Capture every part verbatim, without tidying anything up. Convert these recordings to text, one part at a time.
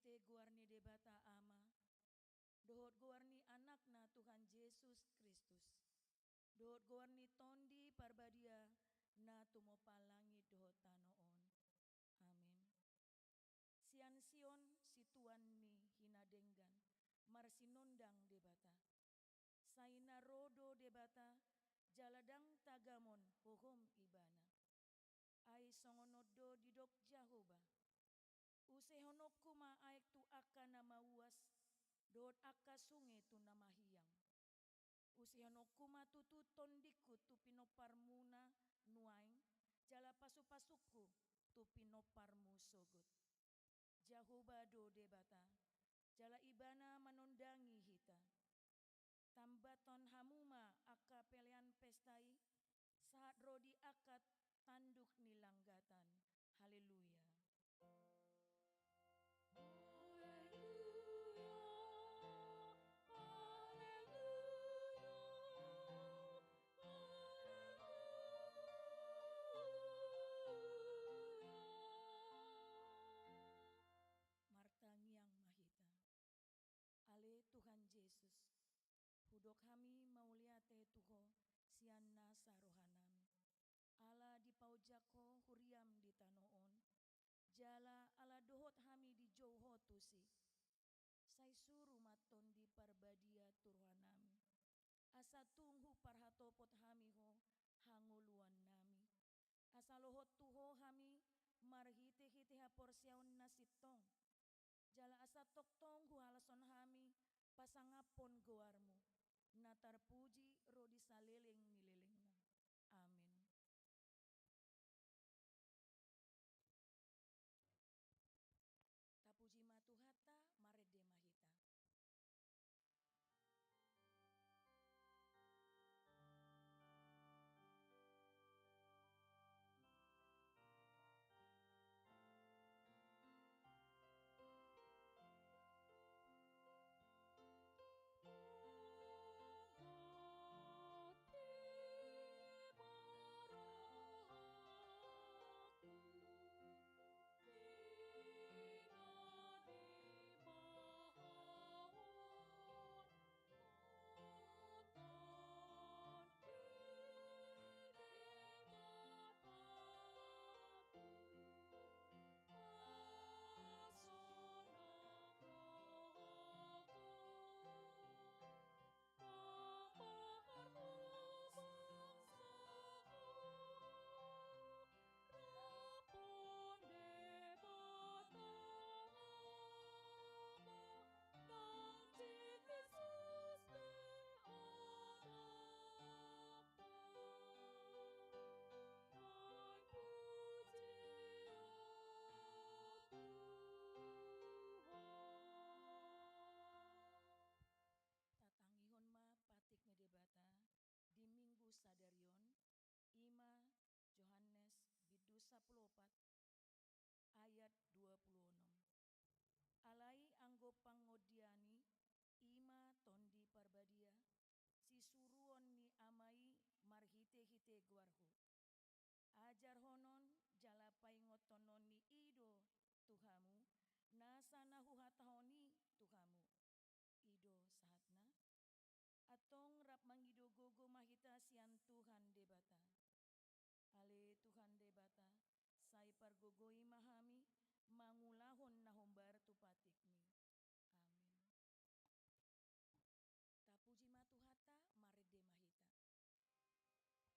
Mauliate goar ni Debata Ama, dohot goar ni Anakna Tuhan Jesus Kristus, dohot goar ni Tondi Parbadia, na tumompa langit dohot tano on. Amen. Sian Sion situan ni hinadenggan, marsinondang Debata. Sai na ro do Debata, jala ndang tagamon hohom Ibana. Ai songon on do didok Jahowa: Usehononku ma aek tu angka na mauas, dohot angka sunge tu na mahiang. Usehononku ma tutu tondingku tu pinomparmuna nuaeng, jala pasupasungku tu pinomparmu sogot. Jahowa do Debata, jala Ibana manondangi hita. Tambathon hamu ma angka pelean pesta i, sahat ro di angka tanduk ni langgatan. Haleluya. Martangiang ma hita. Ale Tuhan Jesus, hudok hami mauliate tu Ho sian nasa rohanami. Ala dipaojak Ho huriam di tano on, jala ala dohot hami dijou Ho tusi. Sai suru ma Tondi Parbadia tu rohanami, asa tung huparhatopot hami Ho hangoluannami. Asa lohot tu Ho hami marhitehite haporseaon na sintong. Jala asa tongtong huhalashon hami pasangaphon goarmu, na tarpuji ro di saleleng ni lelengna. Amen. Tapuji ma Tuhanta, marende ma hita. Tatangihon ma patik ni Debata di Minggu sadari on, i ma Johannes bindu sampulu opat ayat dua pulu onom. Alai anggo pangondian i, i ma Tondi Parbadia, sisuruon ni Ama i marhitehite goarhu. Ajarhonon jala paingothononni i do tu hamu nasa na huhatahon i tu hamu. I do sahatna. Antong rap mangido gogo ma hita sian Tuhan Debata. Ale Tuhan Debata, sai pargogoi ma hami mangulahon na hombar tu patikmi. Amen. Tapuji ma Tuhanta, marende ma hita.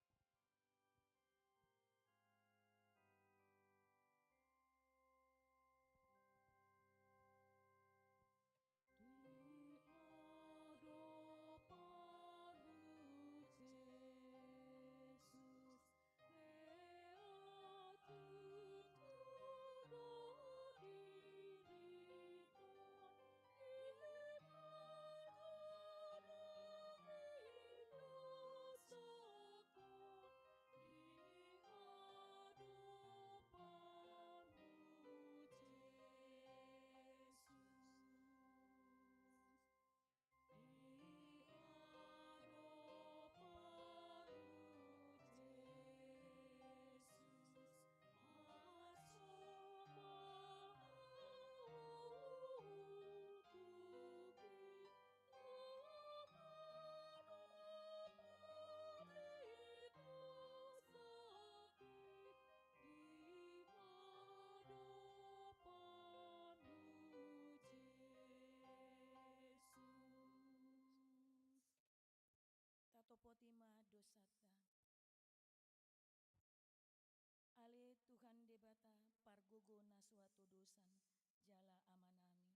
suhat tu dosa jala amanami.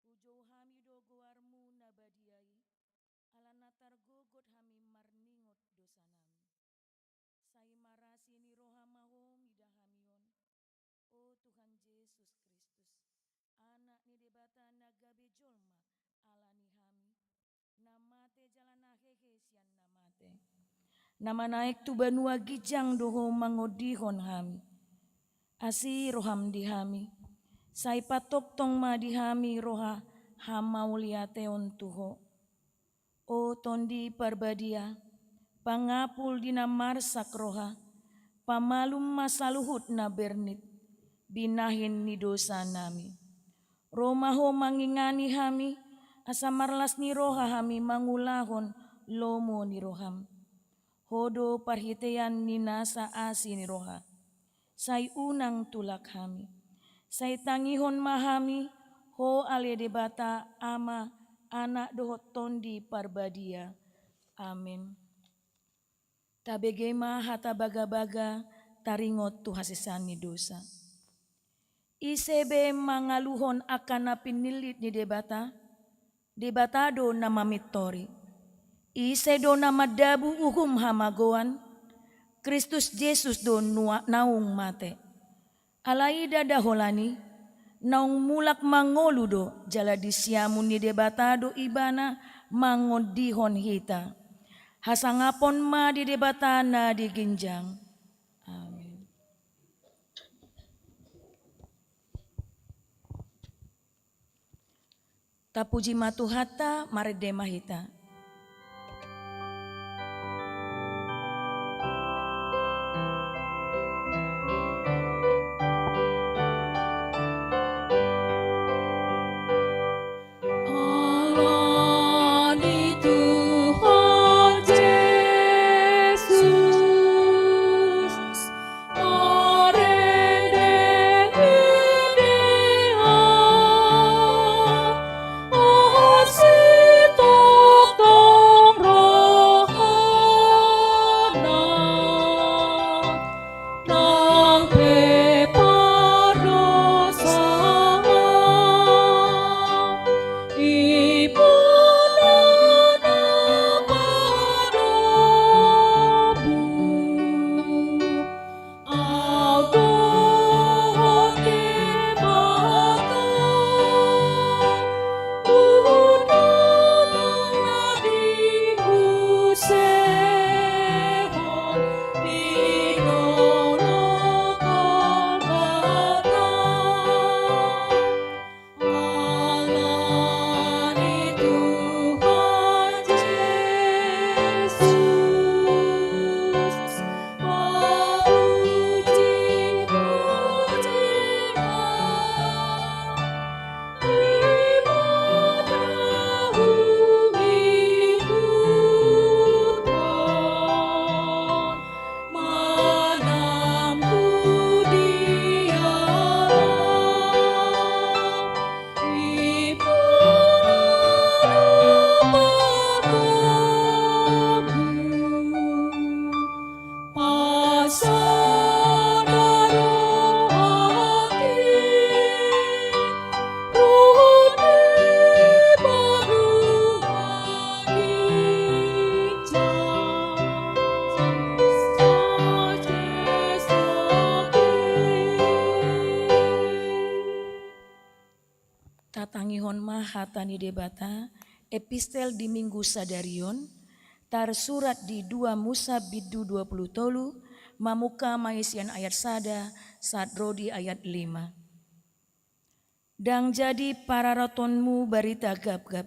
Hujou hami do goarmu na badia i, ala na targogot hami marningot dosanami. Sai marasi ni roha ma ho mida hami on, o Tuhan Jesus Kristus, Anak ni Debata na gabe jolma ala ni hami, na mate jala na hehe sian na mate. Na manaek tu banua ginjang do ho mangondihon hami. Asi roham di hami, sai patongtong ma di hami roha hamauliateon tu ho. O Tondi Parbadia, pangapul di na marsak roha, pamalum ma saluhut na bernit, binahen ni dosanami. Ro ma ho mangingani hami, asa marlas ni roha hami mangulahon lomo ni roham. Ho do parhitean ni nasa asi ni roha. Sai unang tulak hami. Sai tangihon ma hami, ho ale Debata Ama, Anak dohot Tondi Parbadia. Amen. Tabege ma hata bagabaga taringot tu hasesaan ni dosa. Ise be mangaluhon angka na pinillit ni Debata, Debata do na mamintori. Ise do na mandabu uhum hamagoan, Kristus Jesus do nua-, naung mate. Alai ndada holan i, naung mulak mangolu do, jala di siamun ni Debata do ibana mangondihon hita. Hasangapon ma di Debata na di ginjang. Amen. Tapuji ma Tuhanta, marende ma hita. Ala ni Tuhan Jesus, marende ma hita. Asi tongtong rohana, nang pe pardosa, Ibana na mandabu. Ago Debata, unang na diusehon di dolok Golgota. Ala ni Tuhan Jesus, papuji, puji ma. Ibana huihuthon. Manang tu dia Ibana na mandabu. Pasada do hami, roha ni banua ginjang. Tatangihon ma hata ni Debata, epistel di Minggu sadari on, tarsurat di dua Musa bindu dua pulu tolu, mamungka ma i sian ayat sada sahat ro di ayat lima. Ndang jadi pararatonmu barita gapgap.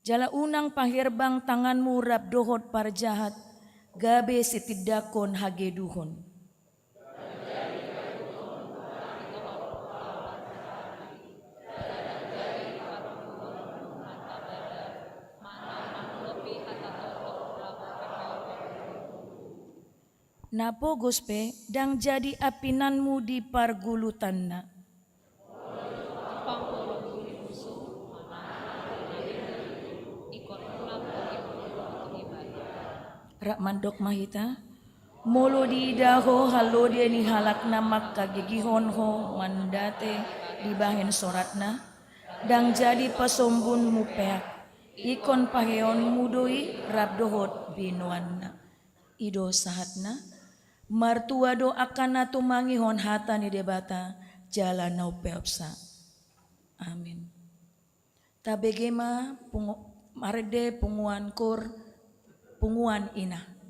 Jala unang paherbang tanganmu rap dohot parjahat, gabe sitindangkon hageduhon. Na pogos pe ndang jadi ampinanmu di pargulutanna. Rap mandok ma hita. Molo diida ho halode ni halak na mangkagigihon ho mandate dibahen soratna, ndang jadi pasombunmu peak, ingkon paheonmu do i rap dohot binoanna. I do sahatna. Martua do angka na tumangihon hata ni Debata jala na umpeopsa. Amin. Tabege ma pungu-, marende punguan koor, punguan ina.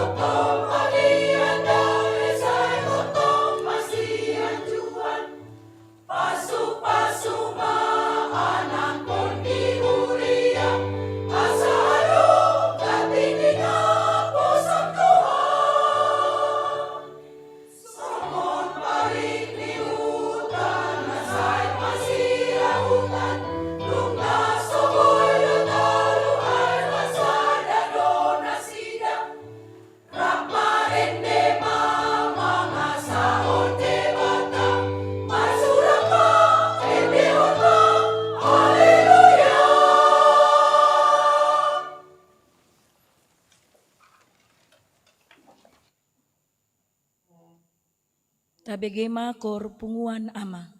Tong ma di andare sai tong ma sian juan. Pasu-pasu ma anakkon di huria, asa adong na tingki na posan Tuhan. Songon parik ni huta na sai masirautan, nunga so boi do talu ai na sada do nasida. Rap ma ende ma mangasahon Debata, marsurak ma, endehon ma, haleluya. Tabege ma kor punguan ama.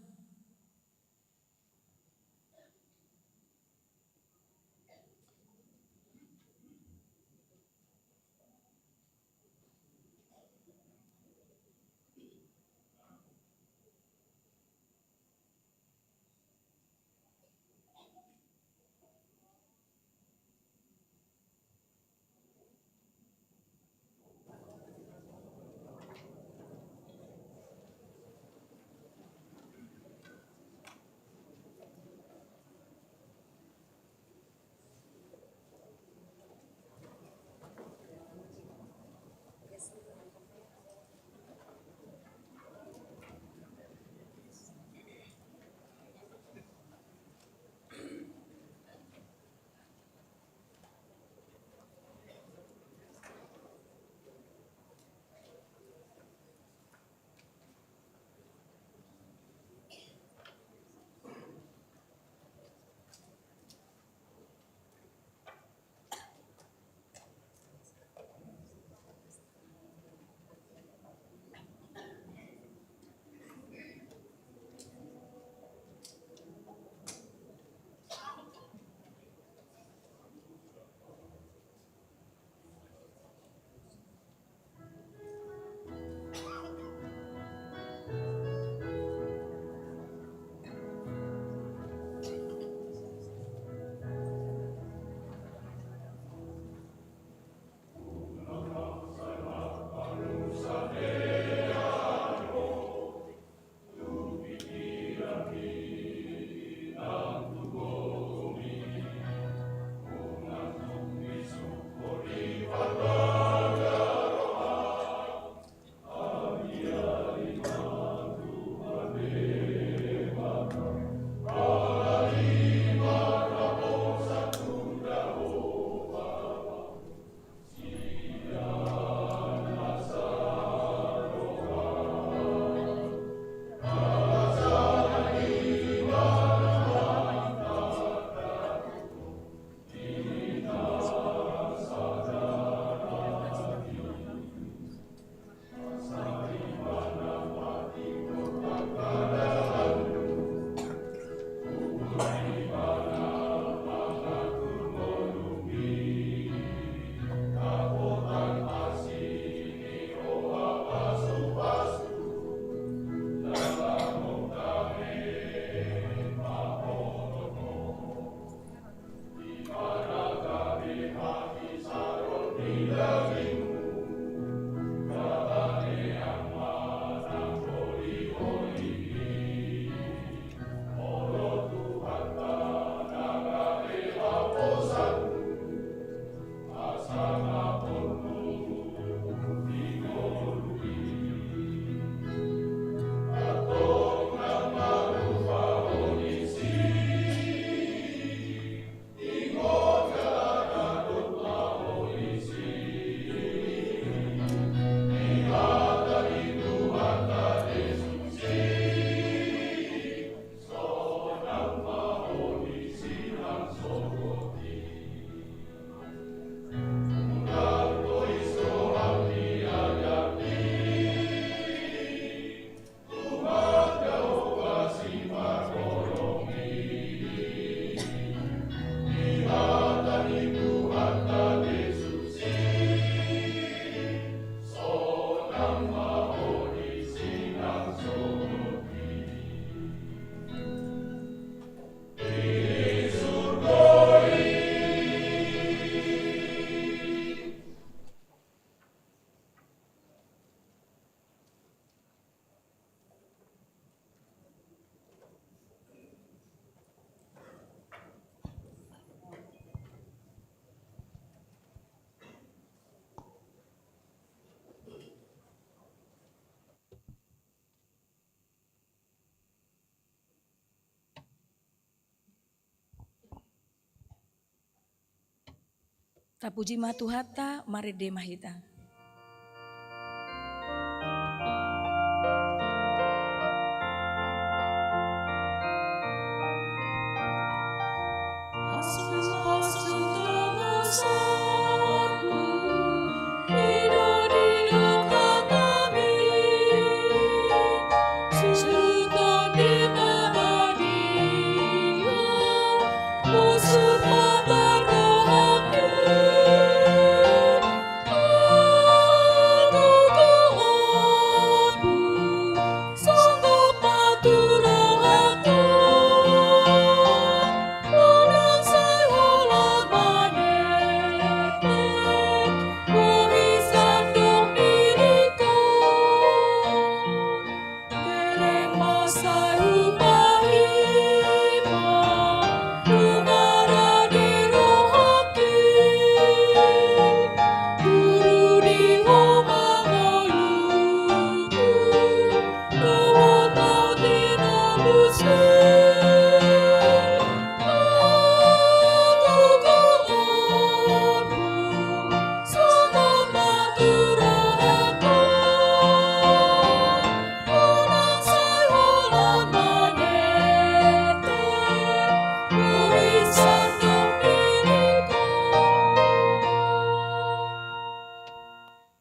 Tapuji ma Tuhanta, marende ma hita.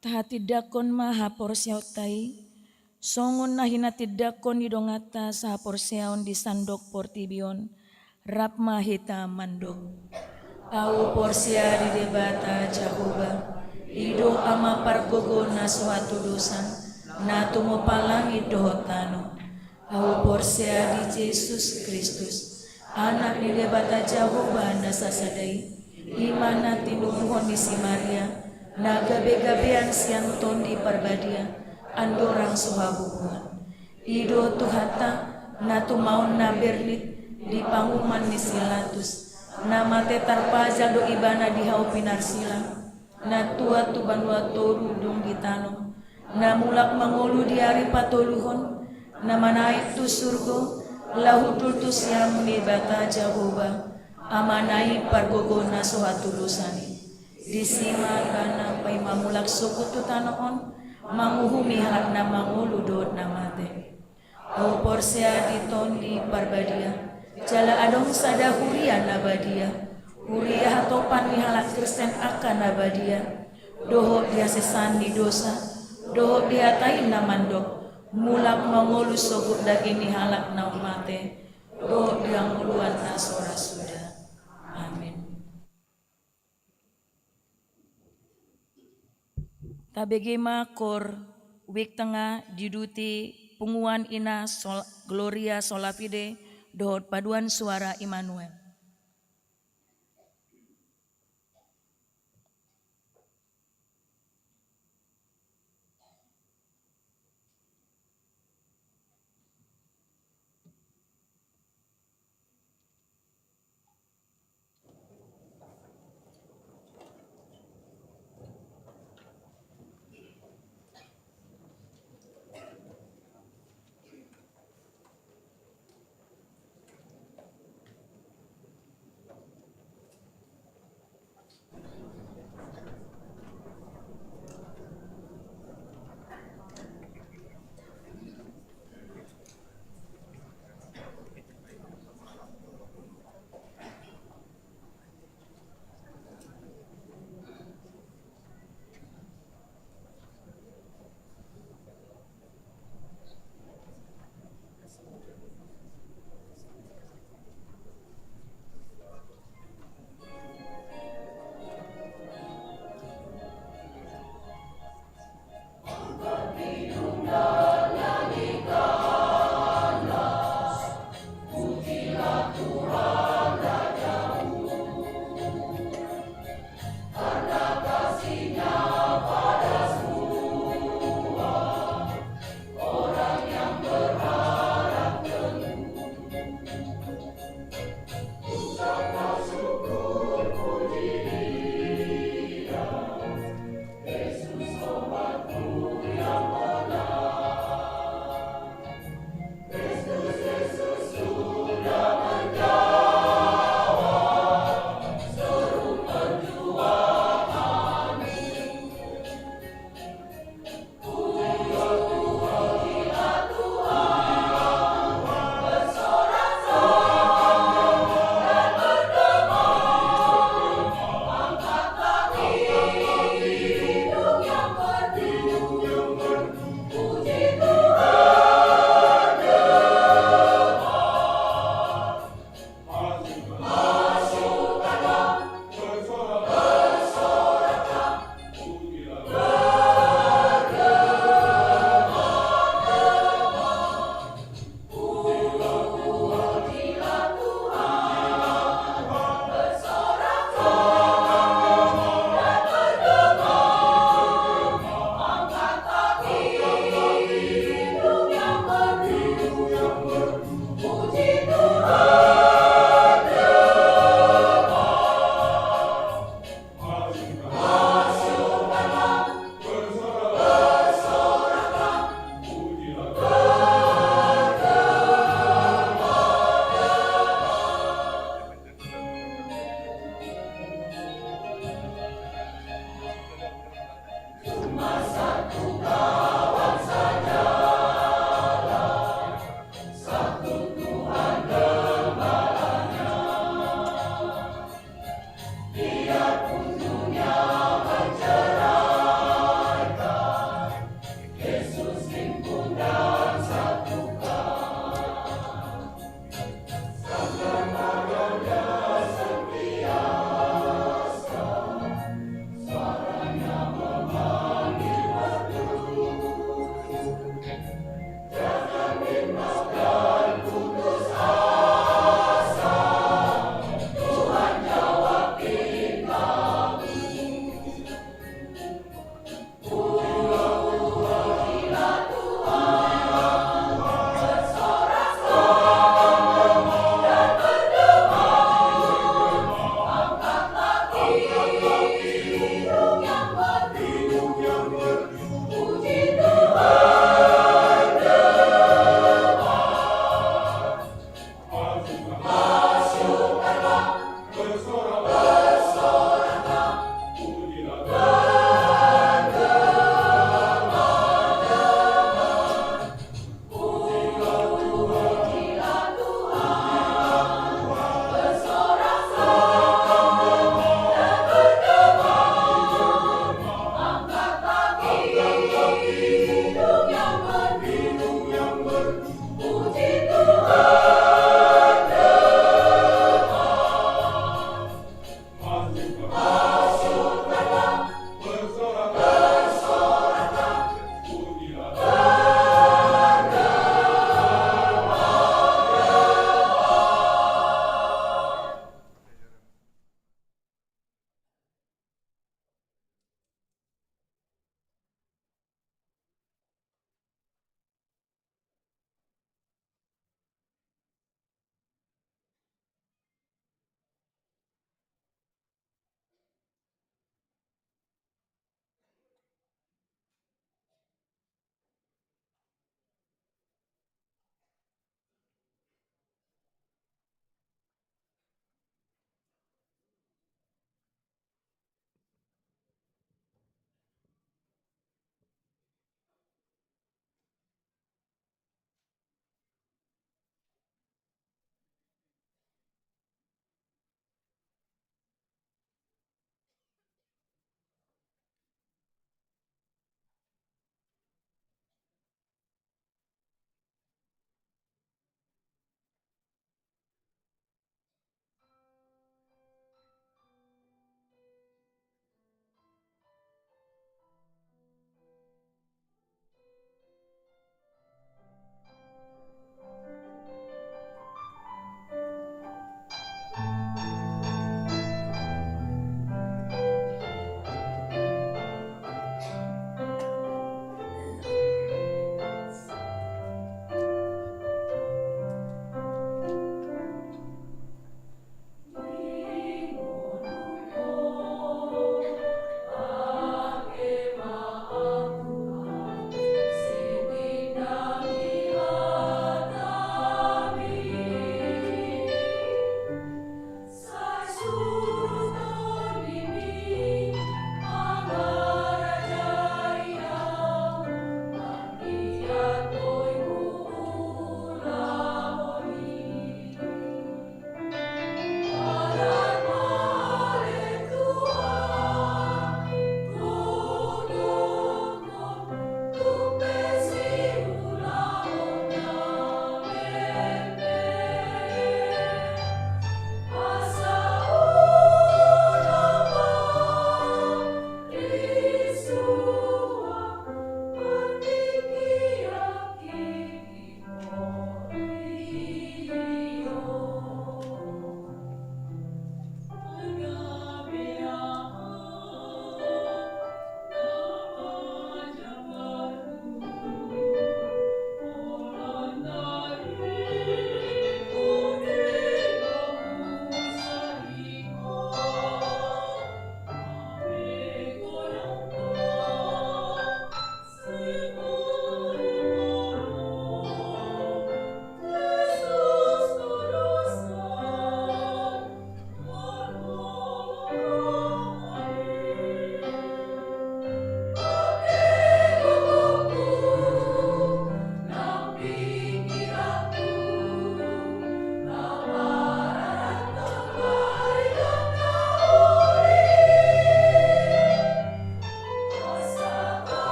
Tahatindangkon ma haporseaonta i, songon na hinatindangkon ni donganta sahaporseaon di sandok portibi on, rap ma hita mandok. Ahu porsea di Debata Jahowa, i do Ama pargogo na so hatudosan, na tumopa langit dohot tano. Ahu porsea di Jesus Kristus, Anak ni Debata Jahowa na sasada i, i ma na tinubuhon ni si Maria, na gabegabean sian Tondi Parbadia, andorang so habubuhan. I do Tuhanta, na tumaon na bernit di panguhuman ni si Pilatus, na mate tarpajal do Ibana di hau pinarsilang, na tuat tu banua toru dung ditanom, na mulak mangolu di ari patoluhon, na manaek tu surgo, laho hundul tu siamun ni Debata Jahowa, Amana i pargogo na so hatudosan i. Disi ma Ibana paima mulak sogot tu tano on, manguhumi halak na mangolu dohot na mate. Ahu porsea di Tondi Parbadia, jala adong sada huria na badia, huria hatopan ni halak Kristen angka na badia, dohot di hasesaan ni dosa, dohot di hata i na mandok, mulak mangolu sogot daging ni halak na mate, dohot di hangoluan na so ra suda. Amin. Tabege ma kor wik tengah diuduti punguan ina Sol-, Gloria Solafide dohot paduan suara Immanuel.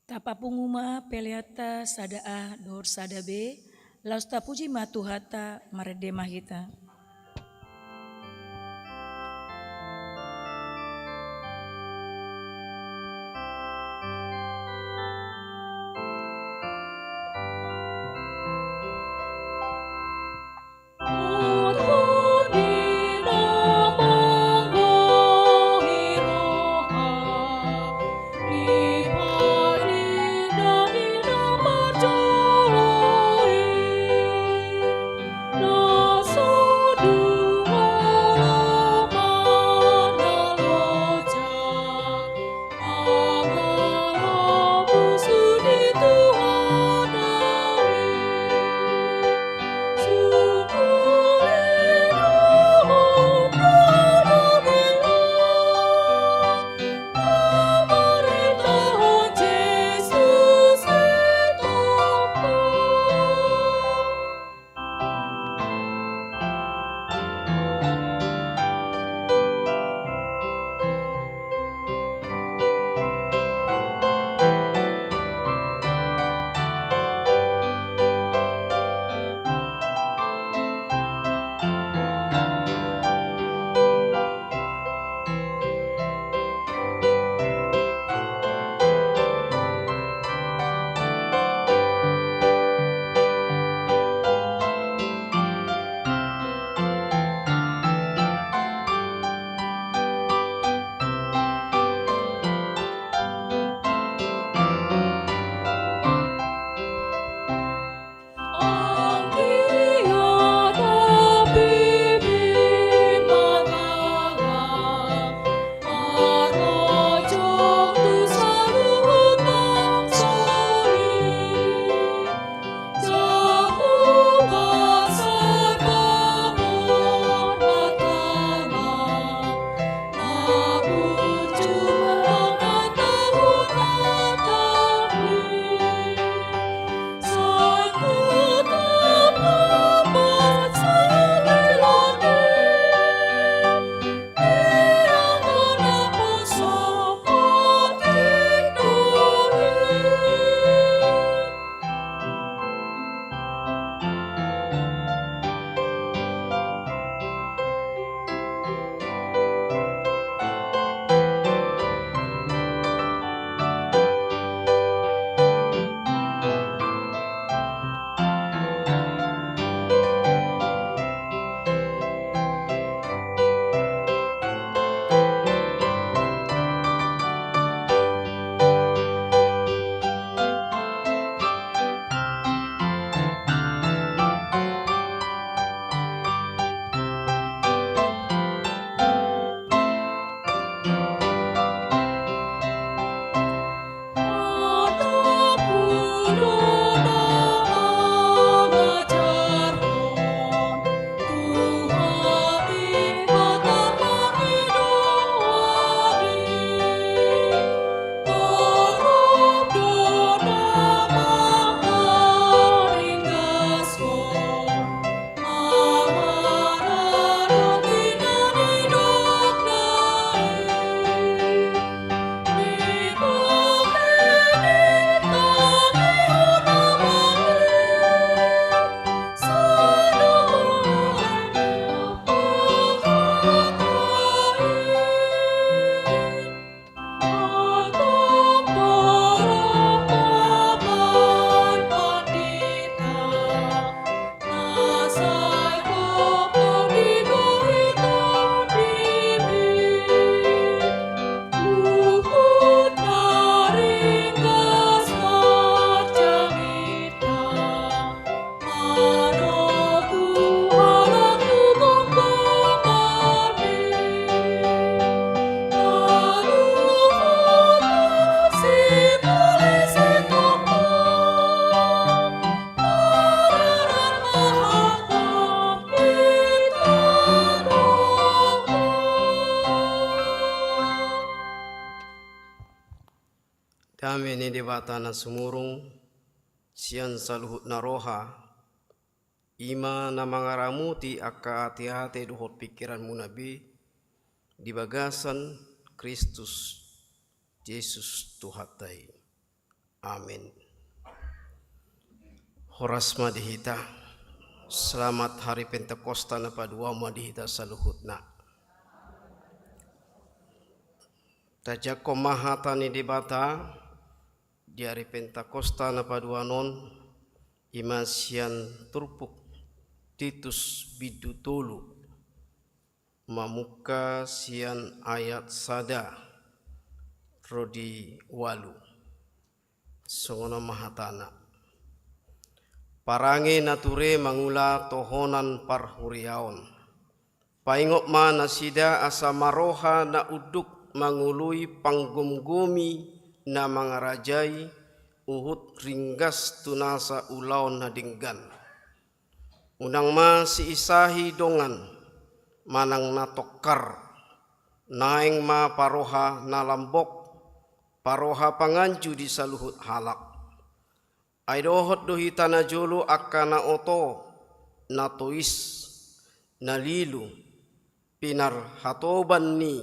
Tapapungu ma peleanta sada A dohot sada B, laos tapuji ma Tuhanta, marende ma hita. Debata na sumurung sian saluhutna roha, i ma na mangaramoti angka ateate dohot pingkiranmuna be di bagasan Kristus Jesus Tuhanta i. Amin. Horas ma di hita. Selamat Hari Pentakosta na paduahon ma di hita saluhutna. Tajangkon ma hata ni Debata di Hari Pentakosta na paduahon on, i ma sian turpuk Titus bindu tolu, mamungka sian ayat sada ro di ualu. Songon on ma hatana. Parange na ture mangula tohonan parhuriaon. Paingot ma nasida asa maroha na unduk mangoloi panggomgomi na mangarajai huhut ringgas tu nasa ulaon na denggan. Unang ma siisahi dongan manang na tongkar. Naeng ma paroha na lambok, paroha panganju di saluhut halak. Ai dohot do hita najolo angka na oto, na tois, na lilu, pinarhatoban ni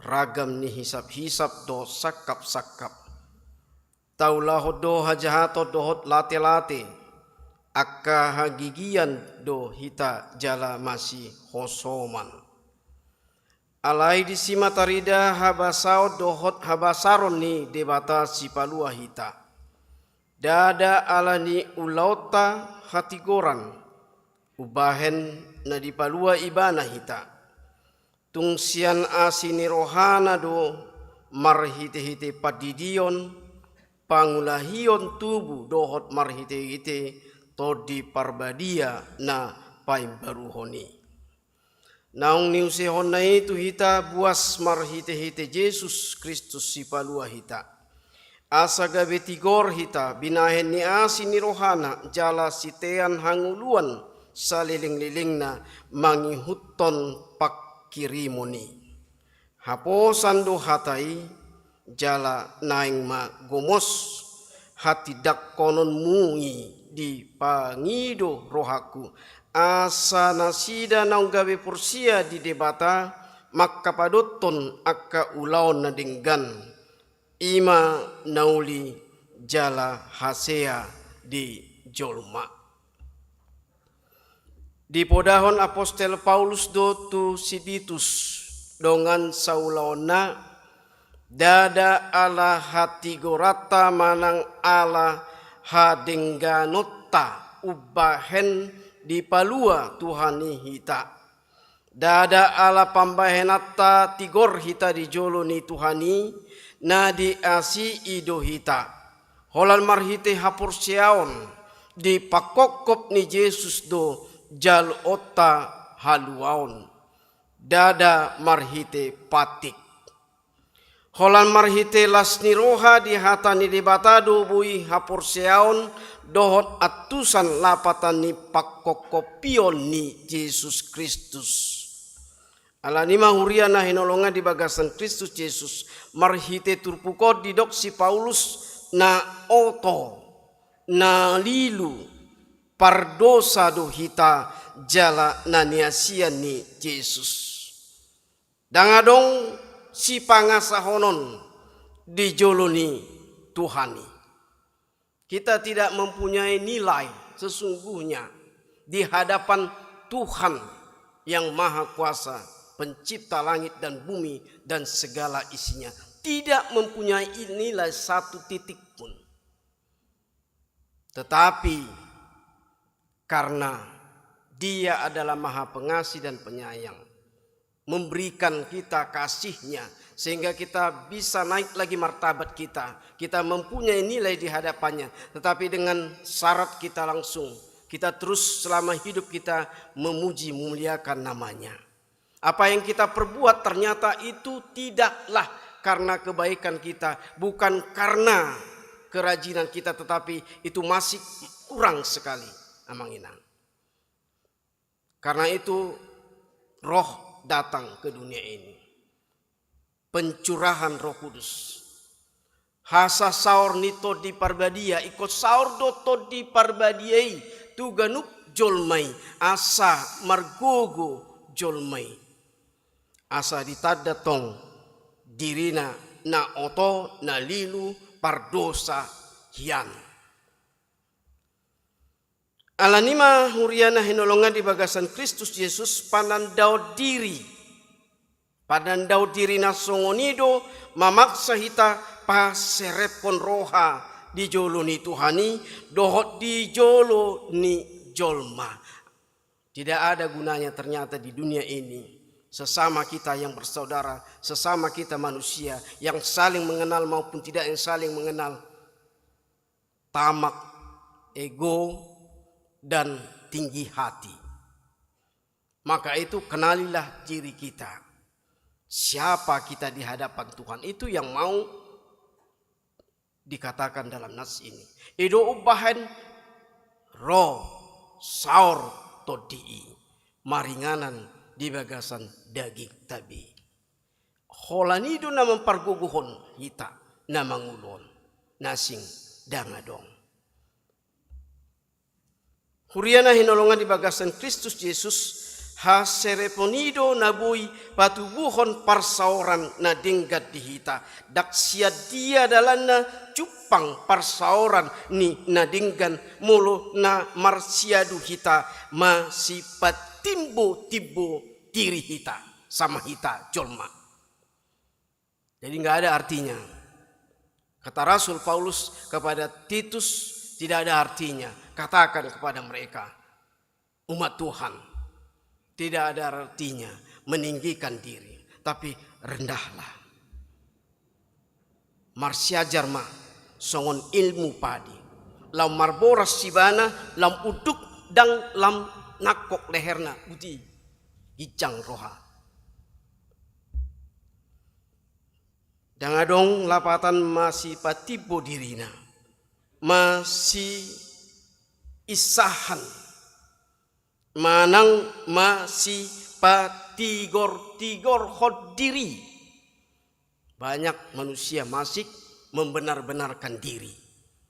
ragam ni hisaphisap dohot sangkapsangkap. Taulahon do hajahaton dohot latelate, angka hagigian do hita jala masihosoman. Alai disi ma tarida habasaon dohot habasaron ni Debata Sipalua hita. Ndada ala ni ulaonta hatigoran, umbahen na dipalua Ibana hita. Tung sian asi ni rohana do marhitehite pandidion, pangulahion tubu dohot marhitehite Tondi Parbadia na paimbaruhon i. Naung niusehonna i tu hita buas marhitehite Jesus Kristus Sipalua hita. Asa gabe tigor hita binahen ni asi ni rohana jala sitean hangoluan salelenglelengna mangihuthon pangkirimon i. Haposan do hata i, jala naeng ma gomos hatindangkononmu i di pangido rohangku, asa nasida naung gabe porsea di Debata mangkapadothon angka ulaon na denggan, i ma na uli jala hasea di jolma. Dipodahon apostel Paulus do tu si Titus dongan saulaonna, ndada ala hatigoranta manang ala hadengganonta umbahen dipalua Tuhan i hita. Ndada ala pambahenanta tigor hita di jolo ni Tuhan i, na diasii do hita. Holan marhite haporseaon di pangkophop ni Jesus do jaloonta haluaon. Ndada marhite patik. Holan marhite las ni roha di hata ni Debata do boi haporseaon dohot antusan lapatan ni pangkophopon ni Jesus Kristus. Alani i ma huria na hinaholongan di bagasan Kristus Jesus, marhite turpuk on didok si Paulus na oto, na lilu, pardosa do hita jala na niasian ni Jesus. Ndang adong sipangasahonon di jolo ni Tuhan i. Kita tidak mempunyai nilai sesungguhnya di hadapan Tuhan yang Maha Kuasa, Pencipta langit dan bumi dan segala isinya. Tidak mempunyai nilai satu titik pun. Tetapi karena Dia adalah Maha Pengasih dan Penyayang, memberikan kita kasih-Nya, sehingga kita bisa naik lagi martabat kita. Kita mempunyai nilai di hadapan-Nya, tetapi dengan syarat kita langsung, kita terus selama hidup kita memuji, memuliakan nama-Nya. Apa yang kita perbuat ternyata itu tidaklah karena kebaikan kita, bukan karena kerajinan kita, tetapi itu masih kurang sekali, Amang Inang. Karena itu, Roh datang ke dunia ini. Pencurahan Roh Kudus. Asa saor ni Tondi Parbadia, ingkon saor do Tondi Parbadia i tu ganup jolma i, asa margogo jolma i. Asa ditanda tong dirina na oto, na lilu, pardosa hian. Alani i ma huria na hinaholongan di bagasan Kristus Jesus, panandaon diri. Panandaon diri na songon i do mamaksa hita paserephon roha di jolo ni Tuhan i, dohot di jolo ni jolma. Tidak ada gunanya ternyata di dunia ini sesama kita yang bersaudara, sesama kita manusia yang saling mengenal maupun tidak yang saling mengenal, tamak, ego, dan tinggi hati. Maka itu, kenalilah diri kita. Siapa kita di hadapan Tuhan, itu yang mau dikatakan dalam nas ini. I do umbahen ro saor Tondi i, maringanan di bagasan dagingta be. Holan i do na mampargogohon hita na mangolu on, na asing ndang adong. Huria na hinaholongan di bagasan Kristus Jesus, haserephon i do na boi patubuhon parsaoran na denggan di hita. Ndang sian dia dalanna jumpang parsaoran ni na denggan, molo na marsiadu hita masipatimbo-timbo diri hita sama hita jolma. Jadi, nggak ada artinya. Kata Rasul Paulus kepada Titus, tidak ada artinya. Katakan kepada mereka, umat Tuhan, tidak ada artinya meninggikan diri, tapi rendahlah. Marsiajar ma songon ilmu padi. Lam marboras ibana, lam unduk ndang lam nangkok leherna, boti ginjang roha. Ndang adong lapatan masipatimbo dirina, masiinsahan, manang masipatigor-tigorhon diri. Banyak manusia masih membenar-benarkan diri.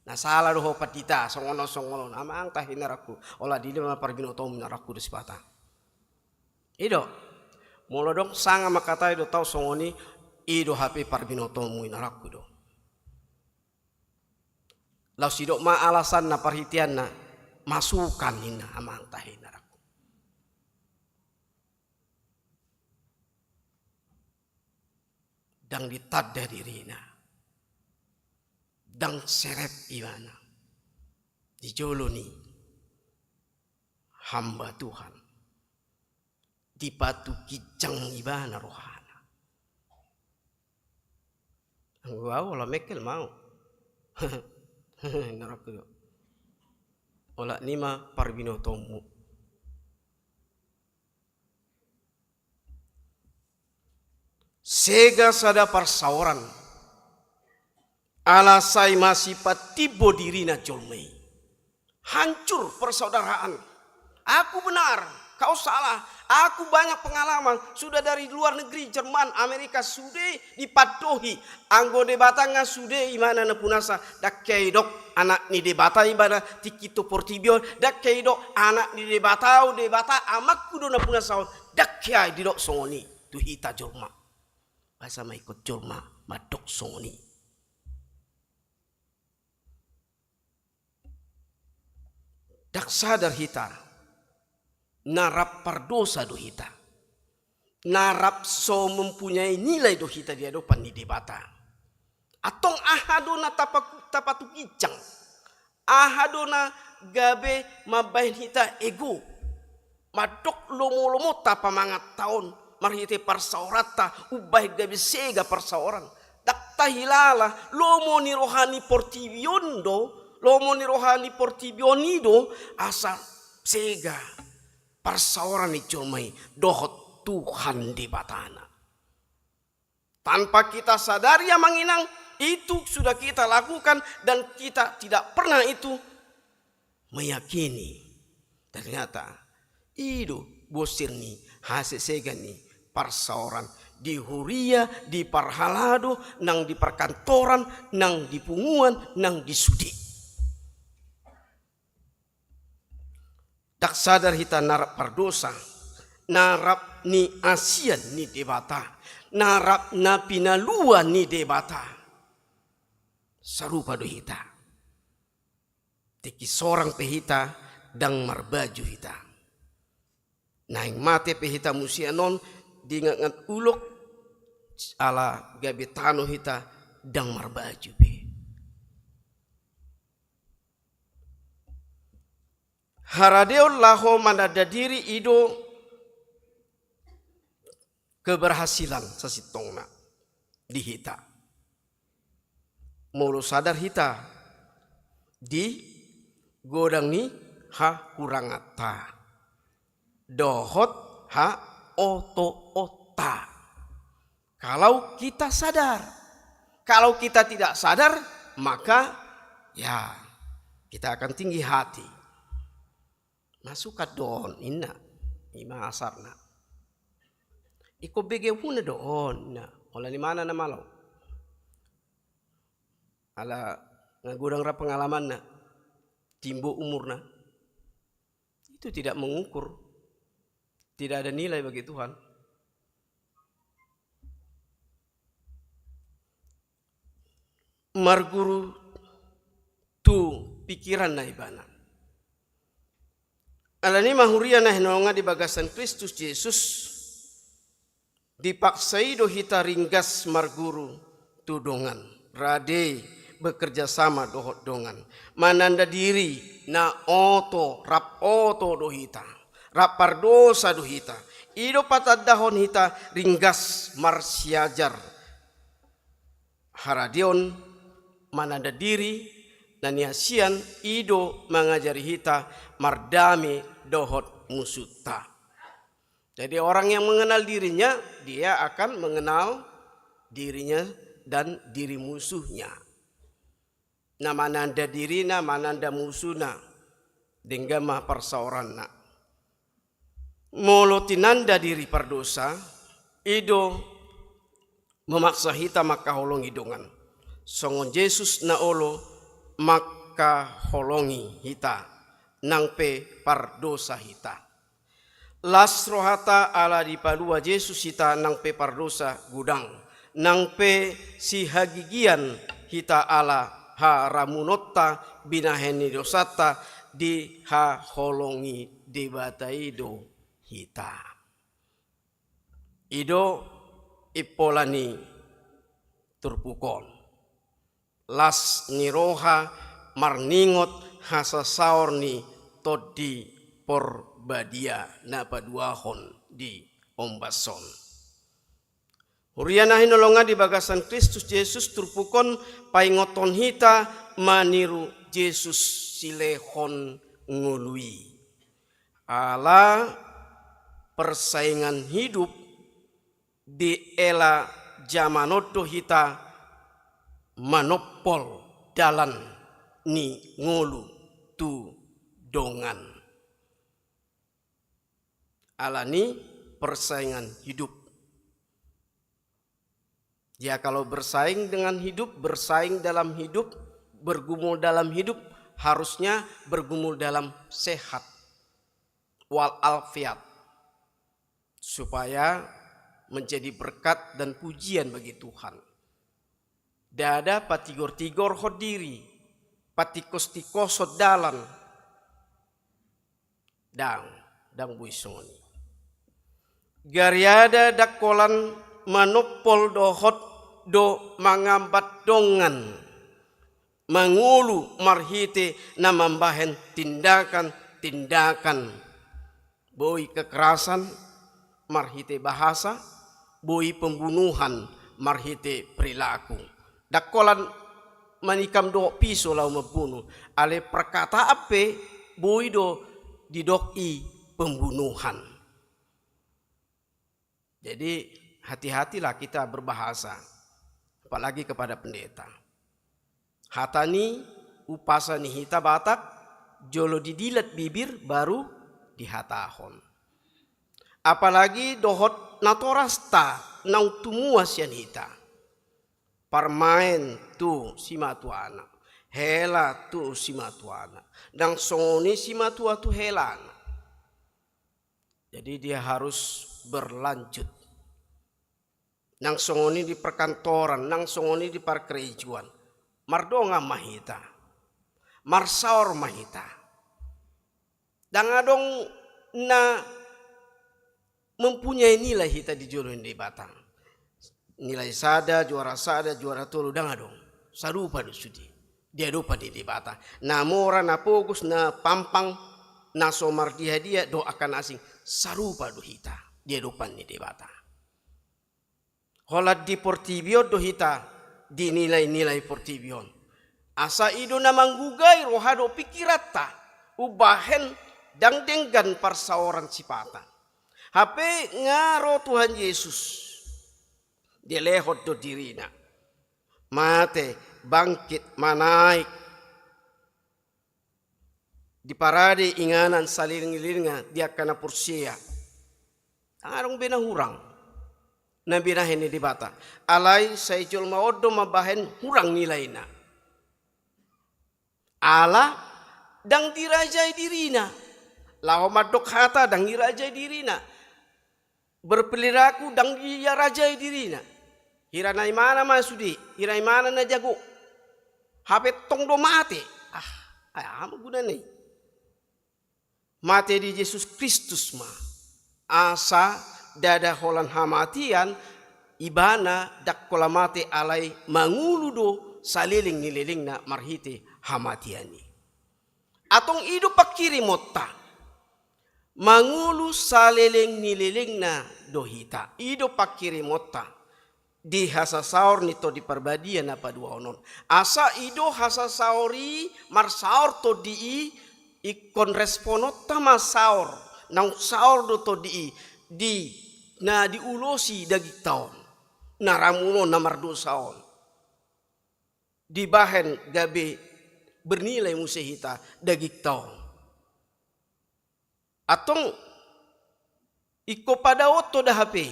Na sala do ho pandita, songon on songon on, amang tahe inarangku, olat i do ma parbinotomu inarangku do sipata. I do. Molo adong sanga mangkatai dohot au songon i, i do hape parbinotomu inarangku do. Laos didok ma alasanna, parhiteanna, masukan ninna, amang tahe inarangku. Ndang ditanda dirina. Ndang serep ibana di jolo ni hamba Tuhan. Dipatupa ginjang ibana rohana. Anggo au olat mengkel ma au. Inarangku do. Olat ni ma parbinotomu. Sega sada parsaoran, ala sai masipatimbo dirina jolma i. Hancur persaudaraan. Aku benar, kau salah. Aku banyak pengalaman, sudah dari luar negeri, Jerman, Amerika, sude dipandohi. Anggo Debata nga sude ibana na punasa, ndang hea didok anak ni Debata ibana tingki tu portibi on, ndang hea didok anak ni Debata, au Debata, amangku do na punasa on, ndang hea didok songon i tu hita jolma. Boasa ma ingkon jolma mandok songon i? Ndang sadar hita, na rap pardosa do hita. Na rap so mempunyai nilai do hita di adopan ni Debata. Antong aha do na tapaku-, tapatupa ginjang? Aha do na gabe mambahen hita ego? Mandok lomo-lomonta, pamanganta on, marhite parsaoranta, umbahen gabe sega parsaoran. Ndang tahilala, lomo ni roha ni portibi on do, lomo ni roha ni portibi on i do, asa sega parsaoran ni jolma i dohot Tuhan Debatana. Tanpa kita sadari, amang inang, itu sudah kita lakukan dan kita tidak pernah itu meyakini. Ternyata i do bosir ni hasesegan ni parsaoran Di huria, di parhalado, nang di parkantoran, nang di punguan, nang di sude. Ndang sadar hita na rap pardosa, na rap niasian ni Debata, na rap na pinalua ni Debata. Sarupa do hita. Tingki sorang pe hita, ndang marbaju hita. Naeng mate pe hita muse annon, dingangat ulok, ala gabe tano hita, ndang marbaju pe. Haradeon laho mananda diri i do keberhasilan sasintongna di hita. Molo sadar hita di godang ni hakuranganta dohot haotoonta. Kalau kita sadar. Kalau kita tidak sadar, maka, ya, kita akan tinggi hati. Masukan do on, ninna. I ma asarna. Ingkon begeonmuna do on, ninna. Holan imana na malo. Ala nga godang ra pengalamanna. Timbo umurna. Itu tidak mengukur. Tidak ada nilai bagi Tuhan. Marguru tu pikiranna ibana. Alani i ma huria na hinaholongan di bagasan Kristus Jesus, dipaksa i do hita ringgas marguru tu dongan, rade bekerja sama dohot dongan, mananda diri na oto, rap oto do hita, rap pardosa do hita. I do patandahon hita ringgas marsiajar. Haradeon mananda diri na niasian i do mangajari hita mardame dohot musunta. Jadi orang yang mengenal dirinya, dia akan mengenal dirinya dan diri musuhnya. Na mananda dirina, mananda musuhna, denggan ma parsaoranna. Molo tinanda diri pardosa, i do memaksa hita mangkaholongi dongan. Songon Jesus na olo mangkaholongi hita, nang pe pardosa hita. Las rohanta ala dipalua Jesus hita nang pe pardosa godang, nang pe sihagigian hita ala haramunonta binahen ni dosanta dihaholongi Debata i do hita. I do impola ni turpuk on. Las ni roha marningot hasasaor ni Tondi Porbadia na paduahon di ombas on. Huria na hinaholongan di bagasan Kristus Jesus, turpuk on paingothon hita maniru Jesus silehon ngolu i. Ala persaingan hidup di era jaman on do hita manompol dalan ni ngolu tu dongan. Alani persaingan hidup. Ya, kalau bersaing dengan hidup, bersaing dalam hidup, bergumul dalam hidup, harusnya bergumul dalam sehat wal alfiat, supaya menjadi berkat dan pujian bagi Tuhan. Ndada patigor-tigorhon diri, patingkos-tingkoshon dalan. Ndang, ndang boi songon i. Gariada ndang holan manompol dohot do mangambat dongan, mangolu marhite na mambahen tindakan-tindakan. Boi kekerasan marhite bahasa, boi pembunuhan marhite perilaku. Ndang holan manikam dohot piso laho mambunu, alai perkataan pe boi do didok i pembunuhan. Jadi, hati-hatilah kita berbahasa, apalagi kepada pendeta. Hata ni umpasa ni hita Batak, jolo didilat bibir, baru dihatahon. Apalagi dohot natorasta, naung tumua sian hita. Parmaen tu simatuana, hela tu simatuana, ndang songon i simatua tu helana. Jadi dia harus berlanjut. Ndang songon i di perkantoran, ndang songon i di parkarejoan. Mardongan ma hita. Marsaor ma hita. Ndang adong na mempunyai nilai hita di jolo ni Debata. Nilai sada, juara sada, juara tolu, ndang adong. Sarupa do sude di adopan ni Debata. Na mora, na pogos, na pampang, na so mardiadia dohot angka na asing, sarupa do hita di adopan ni Debata. Holan di portibi on do hita dinilai-nilai portibi on. Asa i do na manggugai roha dohot pingkiranta umbahen ndang denggan parsaoran sipata. Hape nga ro Tuhan Jesus, dilehon do dirina. Mate, bangkit, manaek. Diparade inganan saleleng-lelengna di angka na porsea. Ndang adong be na hurang na binahen ni Debata. Alai sai jolma on do mambahen hurang nilaina. Ala ndang dirajai dirina. Laho mandok hata ndang dirajai dirina. Berperilaku ndang dirajai dirina. Hira na imana ma sude, hira imana na jago. Hape tong do mate. Ah, ai aha ma gunana i? Mate di Jesus Kristus ma. Asa ndada holan hamatean, ibana ndang holan mate alai mangolu do saleleng ni lelengna marhite hamatean i. Antong i do pangkirimonta. Mangolu saleleng ni lelengna do hita. I do pangkirimonta di hasasaor ni Tondi Parbadia na paduahon on. Asa i do hasasaor i, marsaor tondi i, ingkon respononta ma saor, naung saor do tondi i, di na diulosi dagingta on, na ramun on, na mardosa on. Dibahen gabe bernilai muse hita dagingta on. Antong ingkon padaoonta do hape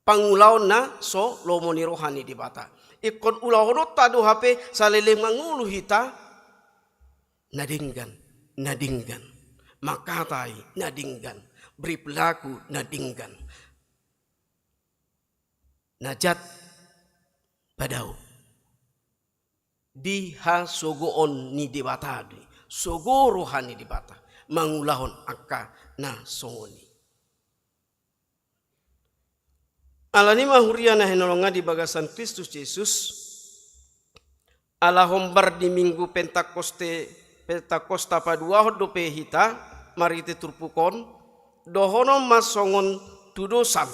pangulaon na so lomo ni roha ni Debata. Ingkon ulahononta do hape saleleng mangolu hita na denggan, na denggan. Mangkatai na denggan, berperilaku na denggan. Na jat padao di hasogoon ni Debata do i, sogo roha ni Debata mangulahon angka na songon i. Alani ma huria na hinaholongan di bagasan Kristus Jesus, ala hombar di Minggu Pentakoste, Pentakosta paduahon dope hita marhite turpuk on, dohonon ma songon tudosan.